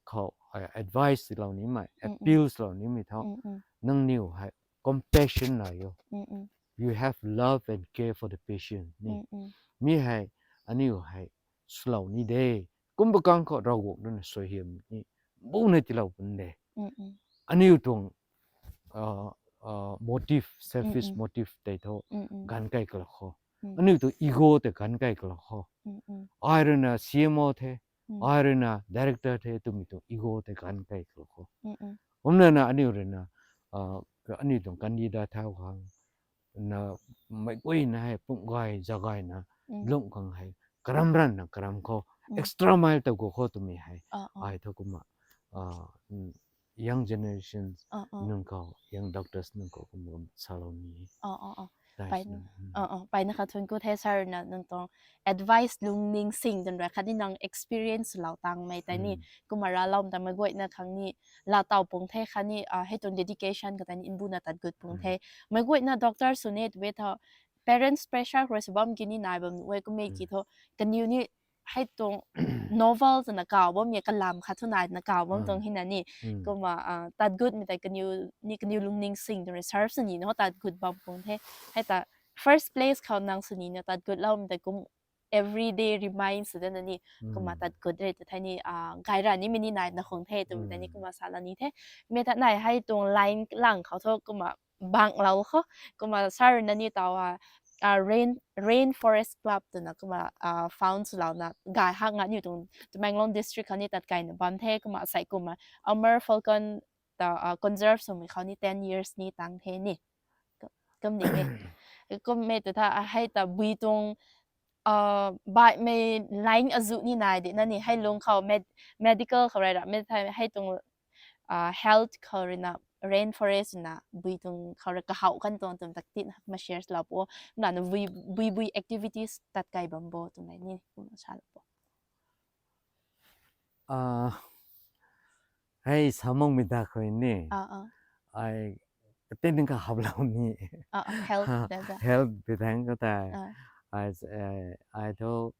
khou, uh, advice lou nimei, mm, mm, appeals lou nimei tho. Mm, mm. Nangniw hei compassion nai o. Mm, mm. You have love and care for the patient ni. Mm, mm. Mi hei, aniu hei, slow ni de. Kum bu kang khou Ravguangc rui na suaihiam ni, bu na tiilou pun de. Mm, mm. Aniu tuang, uh, uh, motive, selfish, mm, mm, motive tei tho, mm, mm, ganv kai kalou khou. Mm. Aniu tuang ego tei ganv kai kalou khou. Mm, mm. Ai rui na C M O the, mm, ai rui na director the twmei tuang ego tei ganv kai kalou khou. Mm, mm. Kumna na aniu rui na, uh, aniu tuang candidate thau khang, na mei guay na hei pum gay, za gay na, mm, lung khang hei, karam ran na karam khou, mm, extra mile ta gu khou twmei hei. Ah, ah. Ai tho kumna, uh, mm, young generations, ah, ah, nunc khou, young doctors nunc khou kumna salou ni. Ah, ah, ah. Pai, mm, ah, ah, pai na kha thun ku the sir na nang tuang advice lungning sing dun ra khatni nang experience lou tangmei tei ni, mm, kumna raloumei ta mei guayna khang ni, la tau pung the khatni, ah, hei tuang dedication khou tei ni nbuna tat gut pung the. Mm. Mei guayna doctor sw ni tw e tho, parents pressure khou rui sw bam ki ni nai bam nu e kummei ki, mm, tho, kaniw ni hei tuang novel twna kaw bam e, kalam khat thu nai twna kaw bam, ah, tuang hina ni. Mm. Kumna, ah, tat gutmei tei kaniw ni kaniw lungning sing tuang research sw ni na ho tat gut bam pung the. Hei ta first place khou nang sw ni na tat gut loumei tei kum everyday remind sw dana ni, kumna, mm, tat gut re tw thei ni, ah, gay ra nimei ni nai na khung the twmei tei ni, mm, kumna salou ni the. Mi ta nai hei tuang line lang khou tho kumna bang lou khou, kumna sir na ni tau a, uh, rain rainforest club twna kumna uh, found swlouna gay hak nga aniu tuang Tamenglong district khou ni tat kaina bam the. Kumna asei kumna Amur Falcon ta uh, conserve swmei khou ni ten years ni tang the ni. Kum ni e. Kum me tu tha hei ta bui tuang uh, baihmei line azu ni nai di na ni hei lung khou med medical khou rai ra me thai hei tuang uh, health khou rui na rainforest na bui tuang khou rui kahau kan tuang tuang tak tin hak ma shares lou po na na bui bui bui activities tat kai bam bo tuang ni kum sa lou po. Ah, hei samong mi da khoi ni. Ah, ah, Ai katin ka haplou ni. Ah, ah, health da da. Health bi thang ka tai. Ah, Ai eh, ai tho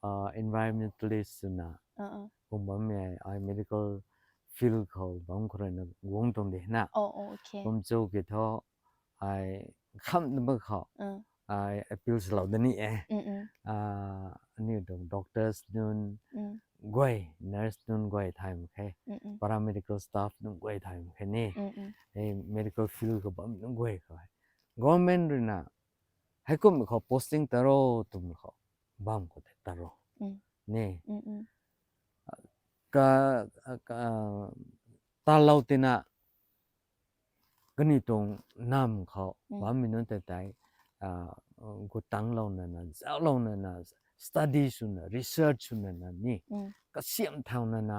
uh, environmentalist na ah, ah. Kum bam mi ai medical field khou bam khou rui na guang tuang de na. Oh, oh, okay. Kum chu ki tho ai kham na ba khou Uh, ai appeal swlou da ni e. mm, mm, Ah, aniu tuang doctors nunc mm, guay, nurse nunc guay thay mak khe, mm, mm, paramedical staff nunc guay thay mak khe ni. mm, mm, Hei medical field khou bam nunc guay khou hei government rui na hei kum khou posting taro twmei khou bam khou tei taro Mm. ni. mm, mm, Ka, ka talou tina kaniw tuang nam khou Mm. bammei nunc tei tei ah, gutang lou na na, zauc lou na na, study sw na, research sw na na ni. Mm. Kasiam thau na na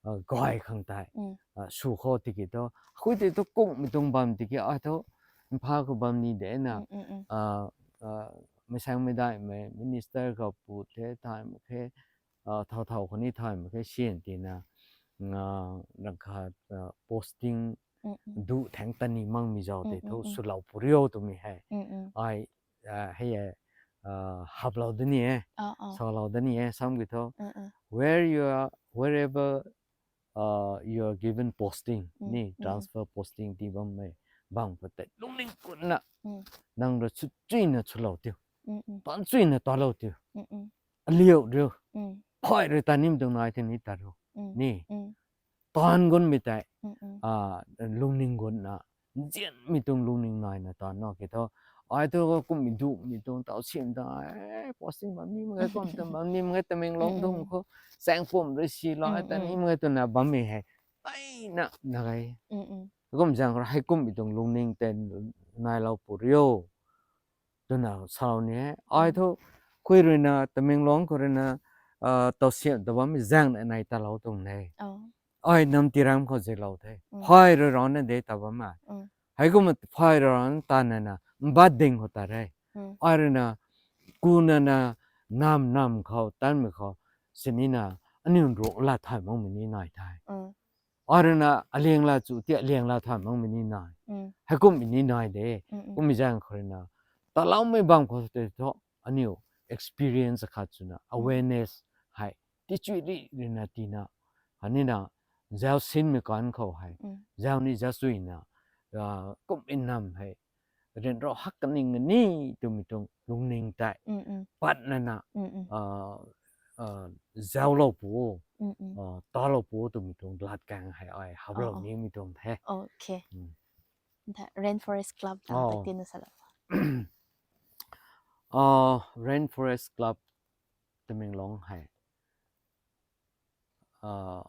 ah, gay khang tei Mm. ah, sw khou tiki tho. Hui tei tho kungmei tuang bam tiki ai tho Imphal khou bam ni de na. Mm, mm, mm. Ah, ah, mei sang mei dai mei minister khou pu the thay mak khe, ah, thau thau khou ni thay mak khe sian tina, ah, rang khat ah, posting Mm, mm, du thang tani mang mi zau tei Mm, tho mm, mm. swlou pu rio twmei hei. mm, mm. Ai ah, hei eh, ah, haplou da ni e, Ah, ah. Salou da ni e, sam ki tho. Mm, mm, Where you are, wherever uh, you are given posting Mm, ni, mm. Transfer posting ti bam mei bam khou tei lungning kunna Mm. nang rui chu chuina chulou tiu, Mm, mm, tan chuina talou tiu, mm, mm, aliu riu, mm, phai rui tanim tuang nai tei ni ta riu mm, ni. mm, Tan gun mi tei mm, mm, ah, lungning gunna, nzian mi tuang lungning nai na tan no ki tho. Ai tho kum mi du mi tuang tau sim ta, eh, posting bam ni mak ge, kum tam bam ni mak ge, Tamenglong Mm, dum mm. Khou sang pum rui si la, Mm, ta ni mm. mak ge twna bam mi hei. Ai na, na gai. Mm, mm, Kum zang khou hei kum mi tuang lungning tei nai lou pu rio. Twna salou ni e. Ai Mm. tho, khui rui na, Tamenglong khou rui na, ah, tau siam ta bam mi zang na nai ta lou tuang ne. Oh. Ai nam tiram khou zek lou the. Mm. Phai rui ran na de ta bam ma. Mm. Hei kum phai rui ran ta na na, mbat ding khou ta re. Mm. Ai rui na, ku na na, nam nam khou, tan mi khou, sini na, aniu ruk la thay mang mi ni nai thai. Mm. Ai rui na, aliang la chu, ti aliang la thay mang mi ni nai. Mm. Hei kum mi ni nai de. Mm, mm. Kum mi zang khou rui na, ta lou mei bam khou te tho, aniu experience khat chu na, awareness hei, ti chui ri, ri na ti na, ani na, zau sin mi kan khou hei, Mm. zau ni zau chui na, ah, kum in nam hei, rin ro hak kaning ni twmei tuang lungning tei, Mm, mm, pat na na, mm, mm, ah, ah, zau lou pu, mm, mm. ah, ta lou pu twmei tuang lat kang hei ai, hap lou Oh, oh. ni mi tuang the. Okay. Mm. Tha Rainforest Club tang Oh. tak tin na salou. Ah, Rainforest Club Tamenglong hei, ah,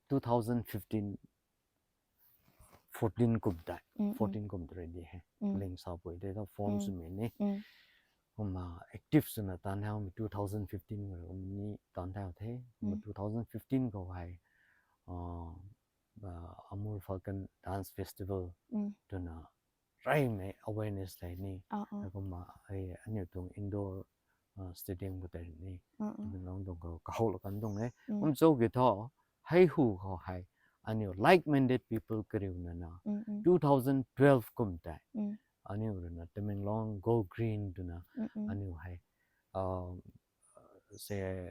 two thousand fifteen, fourteen kum tei, Mm, mm. fourteen kum tei ready hei. Mm. Ling sa pui tei tho form Mm. sw mi ni. Mm. Kumna active sw na tan hau mi two thousand fifteen kum ni tan hau the. Kumna Mm. two thousand fifteen khou hei, ah, ah, Amur Falcon Dance Festival Mm. twna rey mei awareness lei ni. Ah, ah. Kumna hei aniu tuang indoor, ah, stadium khou tei ni. Mm, mm. Tamenglong tuang khou kahou la kan tuang e. Mm. Kum cho ki tho, hei hu khou hei, aniu like-minded people kariu na na. Mm, mm. Two thousand twelve kum tei, Mm. aniu rui na Tamenglong Go Green twna, Mm, mm. aniu hei, ah, se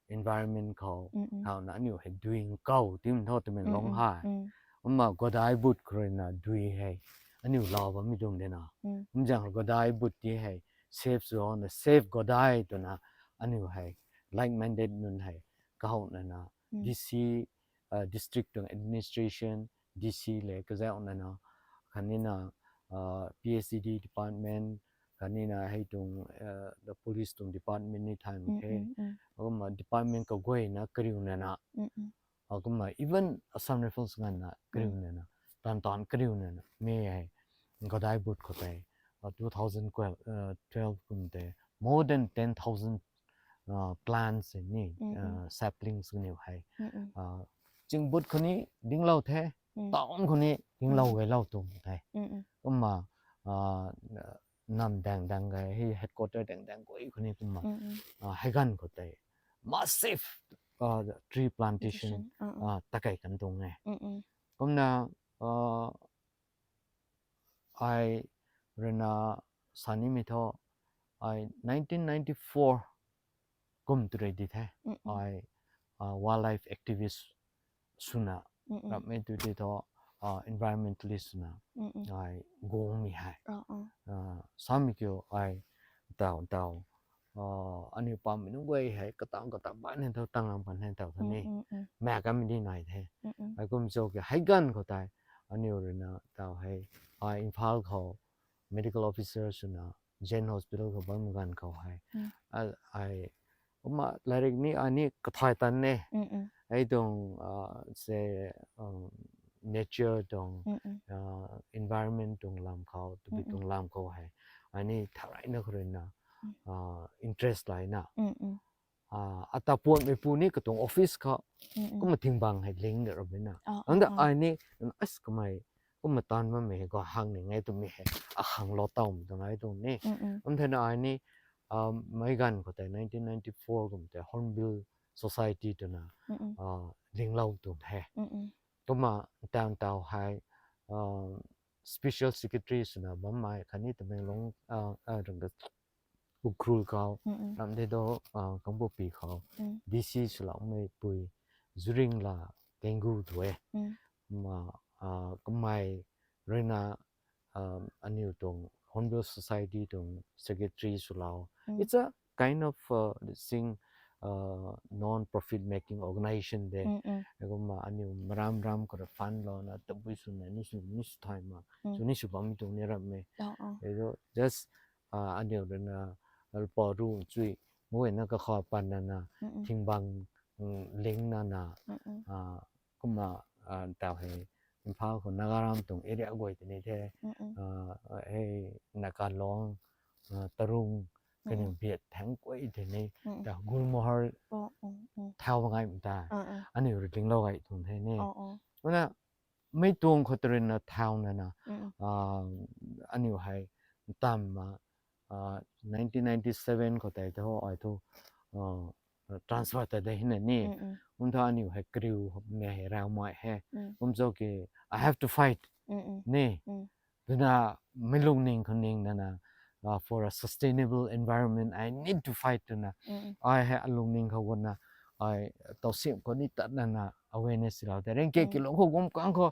environment khou, Mm, mm. hau na aniu hei doing kau tim tho Tamenglong Mm, mm. hei. Mm. Kumna Godai But khou rui na dui hei, aniu lau bam mi tuang de na. Mm. Kum zang Godai But ti hei, save zone, save Godai twna, aniu hei, like-minded nunc hei, kahou na na, Mm. D C, uh, district tuang administration, D C le kazauh na na, khatni na, uh, P S E D department, Khatni na hei tuang the police tuang department ni thaymei the. Kumna department kaguayna kariu nana, kumna even Assam Rifles nganvna kariu nana, tan tan kariu nana mei hei Gadai Butte khou tei two thousand twelve kum tei more than ten thousand plants ni, saplings kaniw hei Ching Butte khou ni dinglou the, town khou ni dinglou gaylou tuang the. Kumna nam daeng daeng gay hei headquarter daeng daeng guay khou ni kumna hei ganv khou tei massive tree plantation takei kan tuang e. Kumna ai ruina sanimei thu, ai nineteen ninety-four kum tu rei di the, ai wildlife activist swna, rapmei tu di thu environmentalist swna ai guangmei hei samei kiu ai taw taw aniu pammei nunc guay hei kataw kataw ban hei tho tanglam kan hei taw tho ni, mak kamei di nai the. Ai kum cho ki hei ganv khou tei aniu ruina taw hei ai Imphal khou medical officer swna Jain Hospital khou bammei ganv khou hei ai kumna lairik ni ai ni kathay tan e. Hei tuang se nature tuang environment tuang lam khou, tabui tuang lam khou hei ai ni thareina khou ruina interest layna ata puanmeipu ni katuang office khou kumna thingbang hei ling de rammei na. Anda ai ni as kamei kumna taanv bammei hei khou hang ni ngai twmei hei akhang lou tawmei tuang ai tuang ni. Kum thena ai ni mei ganv khou tei nineteen ninety-four kum tei Hornbill Society twna linglou tuang the. Kumna taw taw hei special secretary swna bammei khatni Tamenglong rang Ukhrul khou, ramh de do Kangpokpi khou DC swloumei pui Zuringla Kengu tu e. Kumna kamei ruina aniu tuang Hornbill Society tuang secretary swlou. It's a kind of thing, non-profit making organisation de. Kumna aniu maram ram khou rui fund louna tabui swna ni sw ni sw thay mak, sw ni sw bammei tuang ni rammei. Just aniu ruina lpa ru chui muina kakha pan nana thingbang ling nana kumna taw hei Imphal khou Nagaram tuang area guay tei ni the, hei Nakalong, Tarung kaniw biat thang guay tei ni ta Gulmohar thau bangai ta aniu ru linglou gay tuang the ni. Kumna mei tuang khou tarinna thau nana aniu hei ntamna nineteen ninety-seven khou tei thu ai thu transfer ta de hina ni. Kum thu aniu hei kariu mei hei raumei he. Kum cho ki I have to fight ni. Twna mei lungning khou ning nana for a sustainable environment I need to fight twna ai hei alungning khou guna ai tawsim khou ni tat nana awareness lou tei rengkiak kilung khou gum kang khou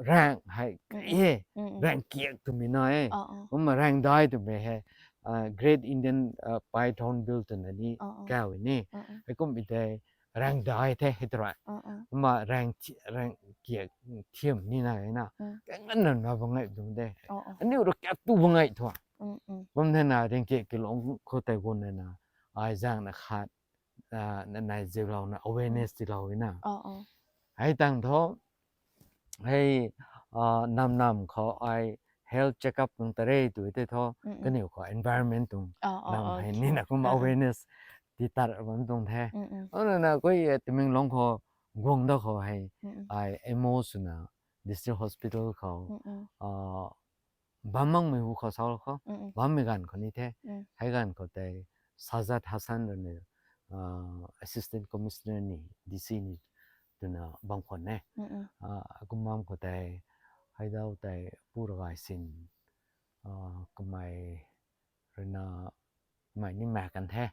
raeng hei e, raeng kiak twmei na e. Kumna raeng dai twmei hei Great Indian Python Bill twna ni kau ni. Hei kum tei raeng dai the hei tw rui. Kumna raeng kiak thiam ni na e na, kanganna na bam ngai tuang de. Aniu ru kiak tu bam ngai thu. Kum thena raeng kiak kilung khou tei gun nana ai zaengna khat nanai zilouna awareness tilou na. Hei tang thu hei nam nam khou ai health checkup nung tare tu tei thu kaniw khou environment tuang nam hei nina kum awareness ti tat bam tuang the. Nana koi Tamenglong khou guang da khou hei ai MO swna district hospital khou bam makmei hu khou sa khou bammei ganv khou ni the. Hei ganv khou tei Sajad Hasan rui ni assistant commissioner ni DC ni twna bam khwan e. Kum bam khou tei hei dau tei Pu Ragai Sin kamei ruina kamei ni mak kan the.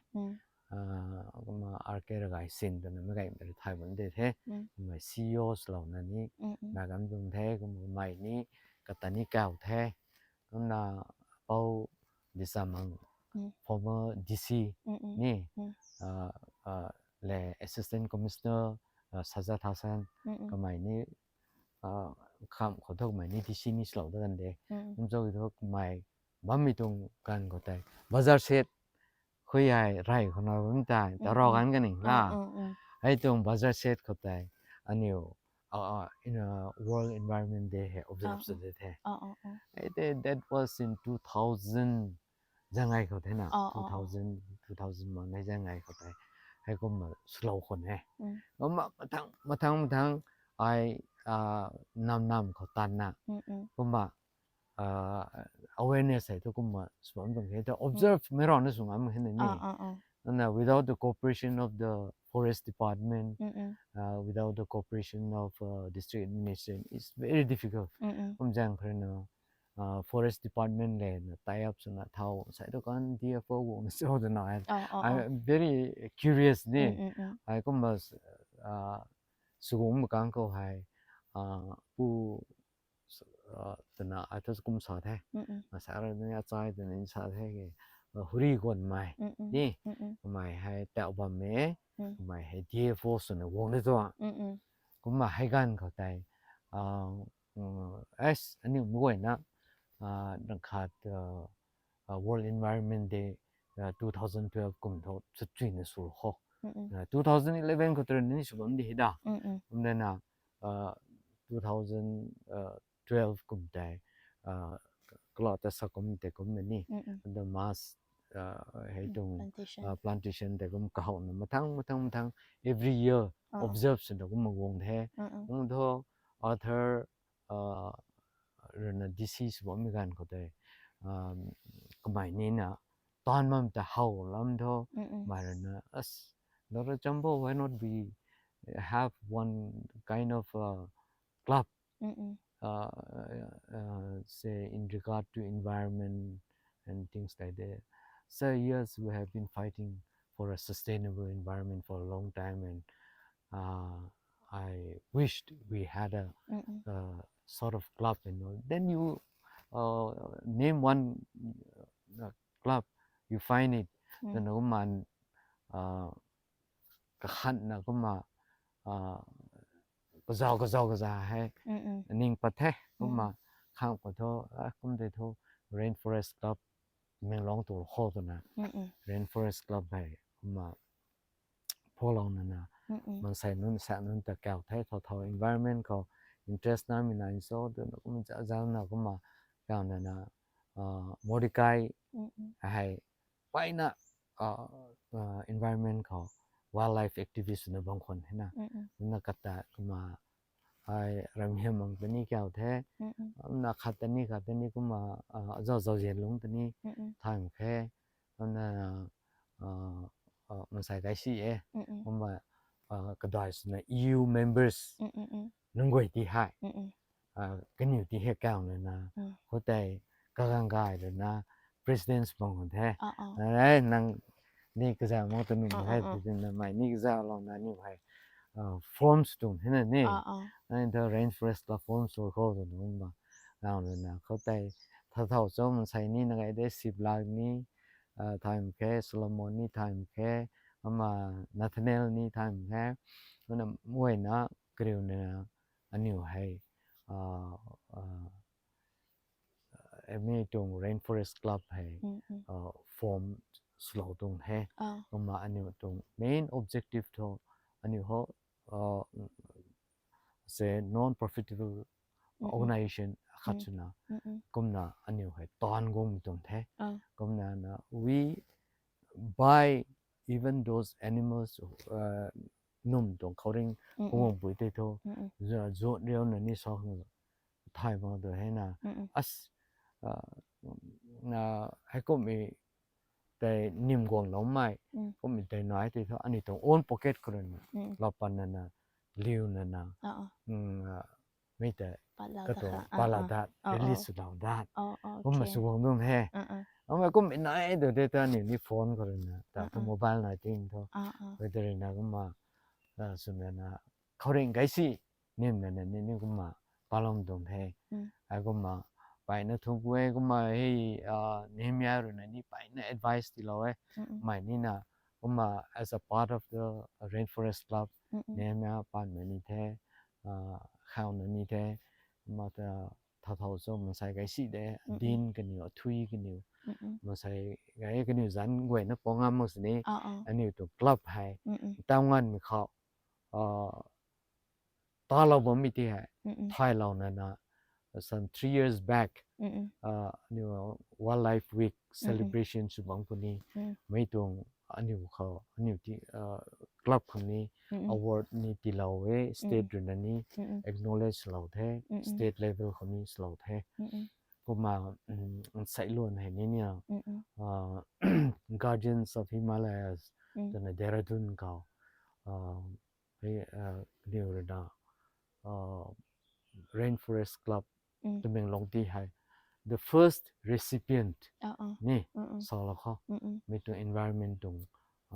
Kumna RK Ragai Sin twna mei gaymei rui thay bam de the. Kamei CEO swlouna ni mak kan tuang the. Kumna kamei ni kata ni kau the. Kumna Pou Disamang former DC ni le assistant commissioner Sajad Hasan kamei ni kham khou thu kamei ni DC ni swlou da kan de. Kum cho ki thu kamei bammei tuang ganv khou tei bazar set khui hei rey khou na bam tei ta raw ganv kaning la. Hei tuang bazar set khou tei aniu in a World Environment Day hei observe sw de the. Hei tei that was in two thousand zangai khou the na, two thousand, two thousand man hei zangai khou tei hei kumna swlou khwan e. Kumna mathang mathang mathang ai nam nam khou tanna kumna awareness hei thu kumna sw bam tuang the, observe mei rana sw ngam khe na ni. And without the cooperation of the forest department, without the cooperation of district administration, it's very difficult. Kum zaeng khou rui na forest department le na tie up swna thau sai tu kan D F O guang na cho twna ai, I'm very curious ni. Ai kumna sw guang ma kang khou hei pu twna ai thu kum sa the. Sa rui ni achai twna sa the ke, huri guanmei ni, kamei hei tau bam e, kamei hei D F O swna guang de tuang. Kumna hei ganv khou tei aniu mei guayna rangkhat World Environment Day two thousand twelve kum thu chuchuina sw kho. Two thousand eleven khou tei ni sw bam di hei da. Kumna na two thousand twelve kum tei kala ta sa kum tei kum ni, the mass hei tuang plantation tei kum kahouna mathang mathang mathang every year observe swna kumna guang the. Kum thu Arthur rui na D C sw bammei ganv khou tei kamei ni na taanv bam ta how lam thu, mei rui na as Doctor Chambo, why not we have one kind of club, say, in regard to environment and things like that. So yes, we have been fighting for a sustainable environment for a long time, and I wished we had a sort of club and all. Then you name one club, you find it. Then kumna kakhanna kumna kazau kazau kaza hei ning pat the. Kumna khang khou thu kum tei thu Rainforest Club Menglong tu kho twna Rainforest Club hei kumna pholou nana mansei nunc sa nunc ta kau the, thau thau environment khou interest namei na nso twna kum zazana kumna kau nana Mordecai hei mpeyna environment khou wildlife activist swna bam khwan hena. Kumna kata kumna ai ramhiam mang tani kau the. Kumna khat tani khat tani kumna azau zau zian lung tani thay mak khe. Kumna mansei kai si e. Kumna kadai swna E U members nunc guay ti hei kaniw ti hei kau lana khou tei kagang gay lana president bam khwan the. Nang ni kazau mak ta num hei twna mei ni kazaulouna aniu hei forms tuang hena ni. Nang ta Rainforest Club forms tu khou twna kumna kau lana khou tei tha thau cho mansei ni na gay de, Siblak ni thay mak khe, Solomon ni thay mak khe, ama Nathaniel ni thay mak khe. Kumna mei guayna kariuna aniw hei mi tuang Rainforest Club hei form swlou tuang the. Kumna aniw tuang main objective thu aniw ho se non profitable organization khat swna kumna aniw hei taanv guang tuang the. Kumna na we buy even those animals, num tuang khouringh kuang pui tei thu zuat riuna ni sa khang thay bam tu hena. As heikumhmei tei nim guangloumei, kummei tei nai tei thu aniu tuang own pocket khou rui na lou pan nana liu nana mi tei katuang pala dat, release swlou dat. Kumna sw guang dum he. Kumna kummei nai tu de ta aniu ni phone khou rui na ta thu mobile nai ting thu, whether na kumna swna na khouringh kai si nim nana ni ni kumna palom dum he. Ai kumna mpeyna thuk e, kumna hei Nehemiah rui na ni mpeyna advice tiilou e. Mei ni na kumna as a part of the Rainforest Club, Nehemiah panmei ni the, khauna ni the, kumna ta thau thau cho, mansei kai si de, din kaniw, athui kaniw, mansei kai kaniw zan guayna pangam mak sini, aniu tuang club hei, taungan mi khou, uh, talou bam mi ti hei, thailou na na, some three years back, uh, aniu Wildlife Week celebration sw bam puni, mei tuang aniu khou, aniu ti, uh, club khang ni award ni tilou e, state rui na ni acknowledge lou the, state level khou ni swlou the. Kumna, um, nsei luan hei ni ni, uh, Guardians of Himalayas, twna Dehradun khou, uh, hei, uh, niu rui na, uh, Rainforest Club, Tamenglong ti hei, the first recipient ni, salou khou, mi tuang environment tuang,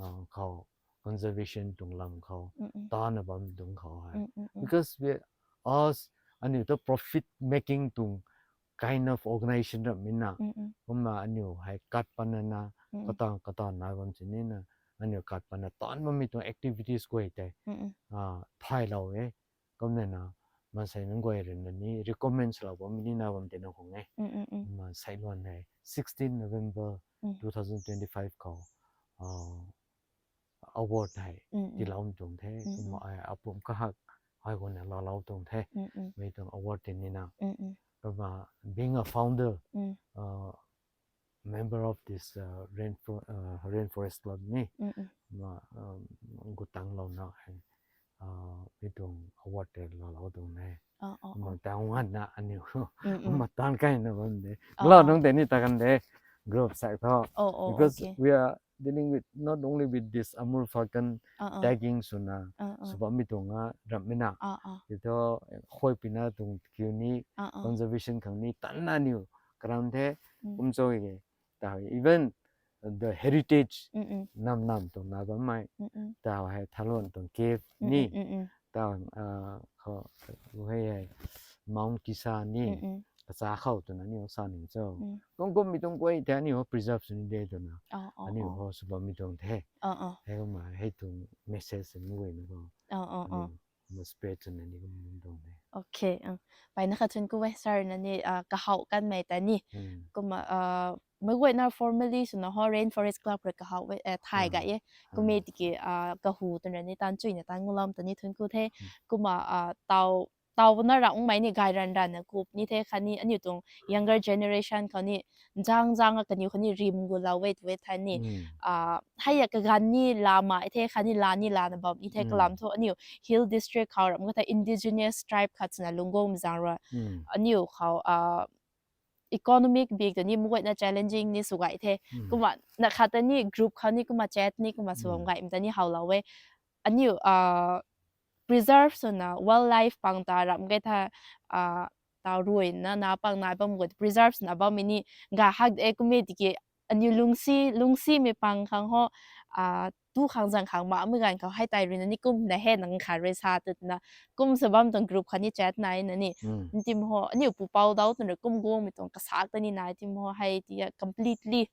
uh, khou, conservation tuang lam khou, tana bam tuang khou hei. Because we, us, aniu ta profit making tuang kind of organization ram mi na, kumna aniu hei kat pana na, kata, kata na bam sini na, aniu kat pana tan bam mi tuang activities guay tei, ah, thailou e. Kumna na, mansei nunc guay rui na ni recommend lou bam mi ni na bam tei na khang e. Mansei luan hei, sixteen November two thousand twenty-five khou, ah, award hei tilou tuang the, kumna ai apum kahak ai guayna laalou tuang the, mei tuang award ti ni na. Kumna being a founder, uh, member of this, uh, rainfo-, uh, Rainforest Club ni, kumna, um, gutang lou na hei, uh, mei tuang award tei laalou tuang the. Kumna taungan na aniu, kumna tan kai na bam de. Lou nung tei ni ta kan de, group sai tho. Because we are dealing with, not only with this Amur Falcon tagging swna, sw bam mi tuang a ram mi na. Ti tho, khoi pina tuang kiu ni, conservation khang ni, tan na niu, karam the, kum cho e, ta even the heritage nam nam tuang na bammei, ta hei Thaluan tuang cave ni, ta, ah, khou, hei hei, Mount Kisa ni, kacha khou twna ni sa ni cho. Kum kum mi tuang guay tei ni ho preserve sw ni de twna. Aniu ho sw bam mi tuang the. Hei kumna hei tuang message ni guay na ko. Aniu mo spread sw na ni kum mi tuang the. Okay, uh, pai na khat thuancku e, sir na ni, uh, kahaw kanmei ta ni. Kumna, uh, mei guayna formally swna ho Rainforest Club rui kahaw e, uh, thay ga e. Kumna tiki, uh, kahu twna ni tan chuina tan ngulam ta ni thuancku the. Kumna, uh, tau tau na rangmei ni gay ran ran na kup ni the khatni aniu tuang younger generation khou ni zang zang a kaniw khou ni rim gu lou e tw e tha ni. Ah, hei a kaganv ni la mai the khatni la ni la na bam ni the kalam thu aniu hill district khou ram kha tha indigenous tribe khat swna lungc guang zang rui. Aniu khou, ah, economic bik ta ni mei guayna challenging ni sw gay the. Kumna na khat ta ni group khou ni kumna chat ni kumna sw bam gay ta ni how lou e. Aniu, ah, preserve swna wildlife pang ta ram kha tha, ah, ta ruina na pang na bam guay preserve swna bam mi ni ga hak de kumna tiki aniu lungsi, lungsi mi pang khang ho, ah, tu khang zang khang ma mi ganv khou hei tei ruina ni kum na he nang kha rui sa tut na kum sw bam tuang group khou ni chat na na ni. Ntim ho, aniu pupou dau twna kum guang mi tuang kasak ta ni na tim ho hei ti a completely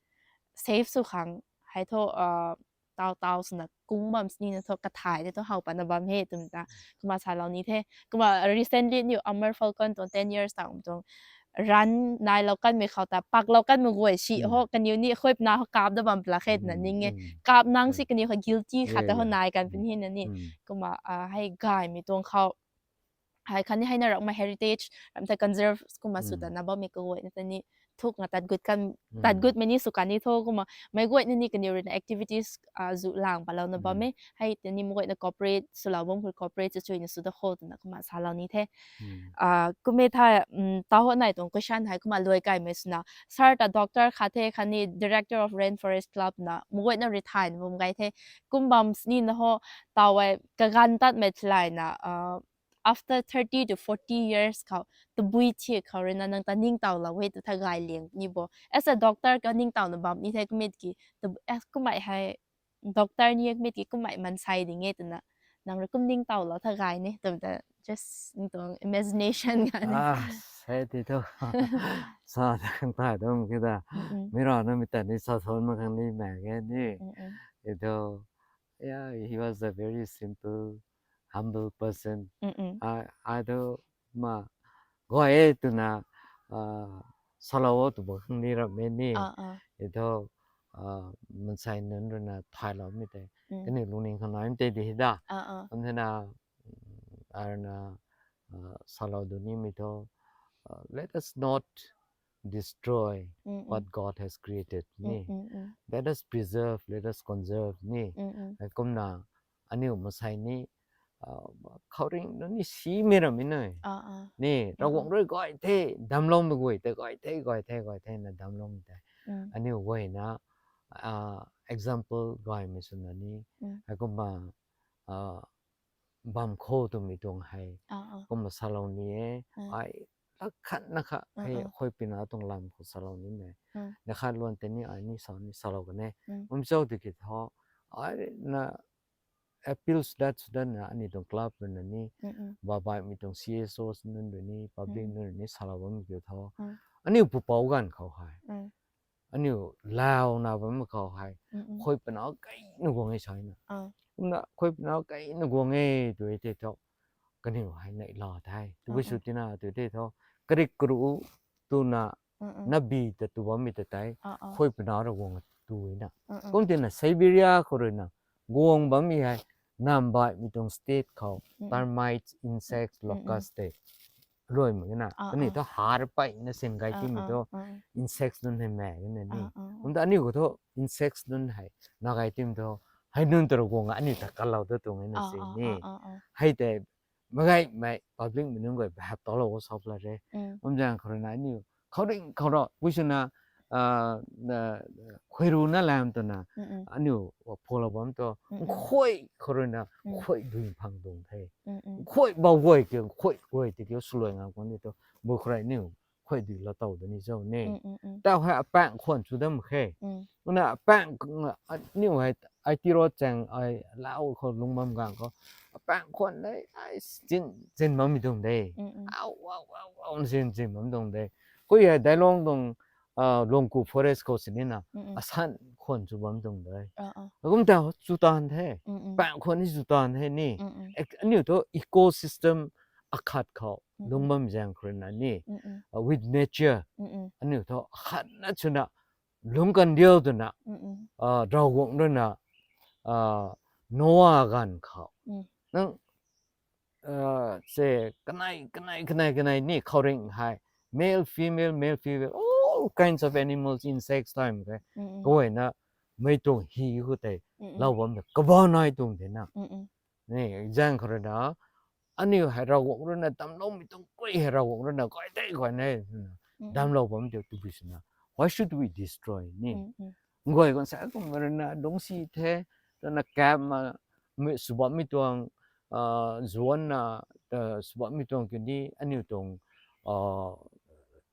safe sw khang hei tho, ah, tau tau swna kung bam sini na tho kathai de tho how pat na bam he tum ta. Kumna sa lou ni the. Kumna recently niu Amur Falcon tuang ten years ta um tuang run nai lou kanmei khou ta pak lou kanmei guay si ho kaniw ni khoi pna ho kap da bam pla khe na ning e. Kap nang si kaniw ha guilty khat ta ho nai kan pun hi na ni. Kumna, ah, hei gay mi tuang khou hei khatni hei na ram ma heritage ram ta conserve kumna sw ta na bam mi kaguay na ta ni thuk nga tat gut kan, tat gut mei ni sw kan ni tho kumna mei guay na ni kaniw rui na activities, ah, zu lang pa lou na bam e. Hei ta ni mei guay na cooperate sw lou bam khou cooperate chu chui na sw da kho twna kumna sa lou ni the. Ah, kumna tha, um, ta ho nai tuang question hei kumna luai kai mei swna. Sir ta doctor khat the khatni Director of Rainforest Club na mei guay na retire na bam gay the. Kum bam sini na ho tau e kaganv tat mei thlai na, ah, after thirty to forty years khou, tabui thi khou rui na nang ta ningtow lou e tw tha gay liang ni bo. As a doctor ka ningtow na bam ni the kumna tiki, tab-, as kumna hei doctor ni kumna tiki kumna mansei ding e twna. Nang rui kum ningtow lou tha gay ni, tw ta just ni tuang imagination ga ni. Ah, hei ti tho. Sa ta khang tai dum ki ta. Mi rana mi ta ni sa thon ma khang ni ma ge ni. Ti tho. Yeah, he was a very simple, humble person. Ai, ai tho ma guay e twna, salou o tu bam khang ni ram e ni. Itho mansei nunc rui na thaylou mi tei kaniw lungning khou nai mi tei di he da. Kum thena, arna salou du nimei thu, let us not destroy what God has created ni. Let us preserve, let us conserve ni. Kumna aniu mansei ni khouringh nunc ni simei ram e ni. Ni Ravguangc rui gay the, damcloumei guay tei gay the, gay the, gay the na damcloumei tei aniu guayna example gaymei swna ni. Heikumna bam kho twmei tuang hei kumna salou ni e. Ai, lak khatna kha hei khuay pina tuang lam khou salou nimei. Na khat luan tei ni ai ni sa ni salou kan e. Kum chau tiki thu, ai na appeals dat sudan na aniu tuang club rui na ni, babaihmei tuang C S Os nunc rui ni, public nunc rui ni salou bammei kiu thu, aniu pupouc ganv khou hei, aniu launa bammei khou hei, khuay pina keyna guang e sa na. Kumna khuay pina keyna guang e tu e tei thu, kaniw hei neihla the. Tabui sw tina tu tei thu, karik karu twna, nabi ta tu bammei ta tei, khuay pina rui guang tu e na. Kum tina Siberia khou rui na guang bammei hei, nambaihmei tuang state khou, termites, insects, locust tei luai mak na. Kaniw thu har peyna sin gay timei thu, insects nunc hei mak na ni. Kum ta aniu khou thu insects nunc hei na gay timei thu, hei nunc ta rui guang aniu ta kalou ta tuang e na si ni. Hei tei magaymei publicmei nunc guay behap talou o sa pla re. Kum zaeng khou rui na aniu khouringh khou ra pui swna, khuay runa lam twna, aniu phalou bam tu, khuay khou rui na, khuay dui phang tuang the. Khuay bau guay kiu, khuay guay tiki swluai ngam kan di tu, bu khou rui aniu khuay dui latow da ni zau ni. Tau hei apaeng khwan chu dam khe. Kumna apaeng, aniu hei, ai tiro chaeng ai lau khou lung bam gang khou, apaeng khwan nei ai chin, chin bammei tuang de. Au, au, au, au, chin, chin bam tuang de. Khui hei Dailong tuang, Lungku forest khou sini na, asan khwan chu bam tuang de. Kum ta chu taanv the. Paeng khwan ni chu taanv the ni. Aniu thu ecosystem akhat khou lung bam zaeng khou rui na ni, with nature, aniu thu akhatna chuna lungc kan diu twna, Ravguangc rui na, Noah ganv khou, nang, se, kanei kanei kanei kanei ni khouringh hei, male, female, male, female, all kinds of animals, insects time khe, kaguayna mei tuang hi khou tei lou bam de, kabanai tuang de na. Ni zaeng khou rui na, aniu hei Ravguangc rui na damcloumei tuang guay hei Ravguangc rui na gay tei guay ne, damclou bam de tabui swna, why should we destroy ni? Guay guang sa kum rui na dungcsi the, twna kap ma, mei sw bammei tuang, zuanna, sw bammei tuang kiu ni, aniu tuang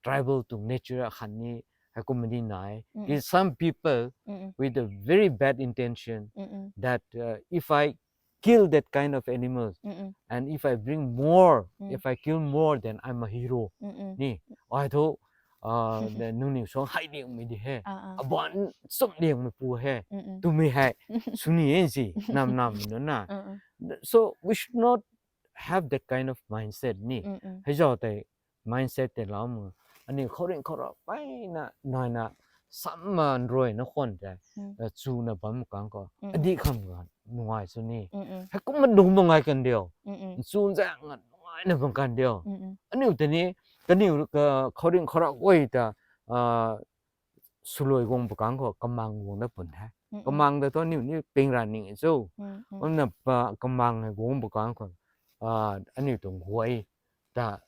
tribal tuang nature akhat ni, heikum ni nai. Ki some people with a very bad intention that, if I kill that kind of animals, and if I bring more, if I kill more, then I'm a hero ni. Ai thu, nangniw suang hei liangmei di he, aban chum liangmei pu he, twmei hei sw ni e si, nam nam nunc na. So we should not have that kind of mindset ni. Hei zau tei mindset tei lam, aniu khouringh khou ra peyna naina, sam ma nruayna khwan tei chuna bam kang khou, adih kham ga nungai sw ni. Heikumna dung bam ngai kan diu, chun zaeng nga nungaina bam kan diu. Aniu tei ni, kaniw khouringh khou ra guay ta swluai guang pw kang khou kamang guang da pun the. Kamang ta thu aniu ni ping ra ning e cho. Kumna kamang hei guang pw kang khou, aniu tuang guay ta,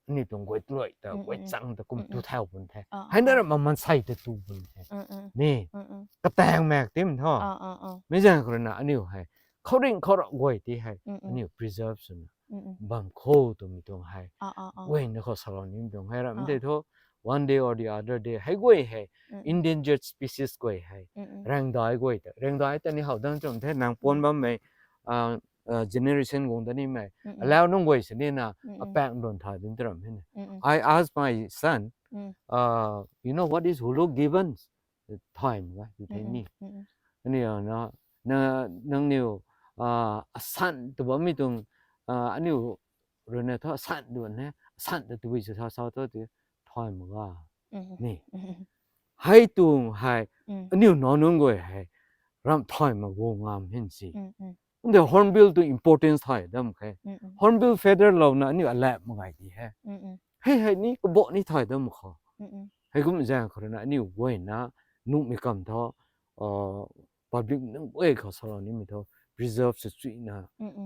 aniu tuang guay tuluai ta, guay chang ta kum tu thau pun the. Hei na ra ma mansei ta tu pun the ni. Kataeng mak tim tho. Mei zaeng khou rui na aniu hei khouringh khou ra guay ti hei aniu preserve swna bam kho twmei tuang hei, guayna khou salou ni tuang hei ram de tho. One day or the other day hei guay hei, endangered species guay hei, rangdai guay ta, rangdai ta ni how dang cham the, nang puan bammei generation guang da nimei, alau nunc guay sini na, apaeng duan tha dun ta ram he na. I ask my son, you know what is Hulu Gibbons? Time ga tu the ni. Aniu na, nangniw asan tu bammei tuang, aniu rui na thu asan duan he, asan ta tabui sw sa sa thu ti, thay mak ga. Ni. Hei tuang hei, aniu nac nunc guay hei, ramh thay mak guang ngam hin si. Nde Hornbill tuang importance thay dam khe. Hornbill feather louna aniu alap mak gay di he. Hei hei ni kabah ni thay dam khou. Hei kum zaeng khou rui na aniu guayna, nuhmei kam thu, public nunc guay khou salou nimei thu, preserve sw chuina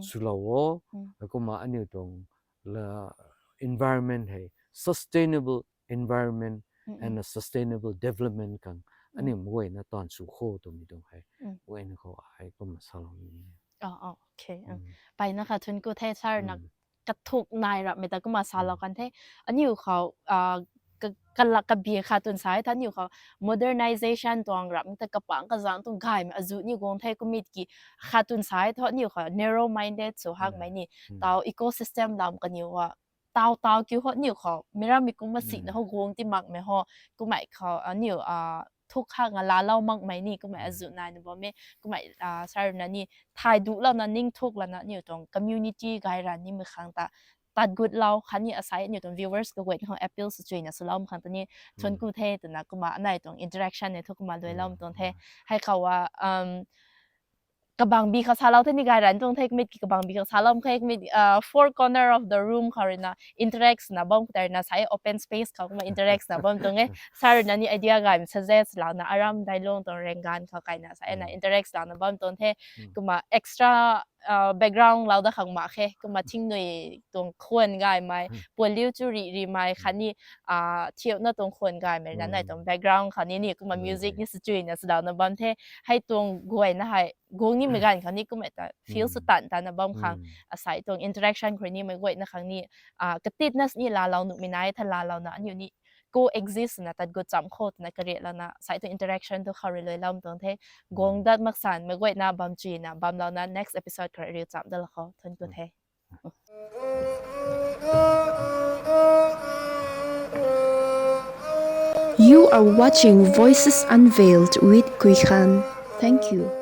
swlou o. Hei kumna aniu tuang la environment hei, sustainable environment and a sustainable development khang aniu mei guayna taanv sw kho twmei tuang hei, guayna khou hei kumna salou ni. Peyna kha thun ku the sir na, kathuk nai rapmei ta kumna salou kan the. Aniu khou, ka, kala kabia khat twn sa e tha aniu khou modernization tuang rapmei ta kapang kazang tuang gaymei azuh ni guang the kummei ki khat twn sa e thu aniu khou narrow minded sw hakmei ni. Tau ecosystem lam kaniw a, tau tau kiu ho aniu khou meic rammei kumna sina ho guang ti makmei ho, kummei khou aniu thuk hak nga laalou makmei ni kummei azuh naina bam e, kummei sir na ni thay duhlouna ning thuklana aniu tuang community gay ra nimei khang ta tat gutlou khatni asei aniu tuang viewers kaguayna khang appeal sw chuina swloumei khang ta ni thun ku the twna kumna anei tuang interaction e thu kumna luailoumei tuang the. Hei khou a, kabangbi khou salou the ni gay ran tuang the, kummei ki kabangbi khou salou khe, kummei four corner of the room khou rui na interact swna bam khou tei rui na sa e open space khou kumna interact swna bam tuang e. Sir rui na ni idea gaymei suggest louna aram dailung tuang renggan khou kaina sa e na interact swlouna bam tuang the. Kumna extra background lou dat khang mak khe, kumna thingnui tuang khwan gaymei, pualiu chu rih rihmei khatni thiuna tuang khwan gaymei na nai tuang background khou ni ni kumna music ni sw chuina swlouna bam the. Hei tuang guayna hei guang nimei ganv khou ni kummei ta feel sw tan tana bam khang, asei tuang interaction khou ni meic guayna khang ni katitna ni laalou nuhmei nai tha laalouna aniu ni co-exist na tat gut cham kho twna kariatlouna asei tuang interaction thu khou rui luailoumei tuang the. Guang dat maksan meic guayna bam chuina bamlouna next episode khou rui riu cham dat la khou thun ku the. You are watching Voices Unveiled with Kuikhan. Thank you.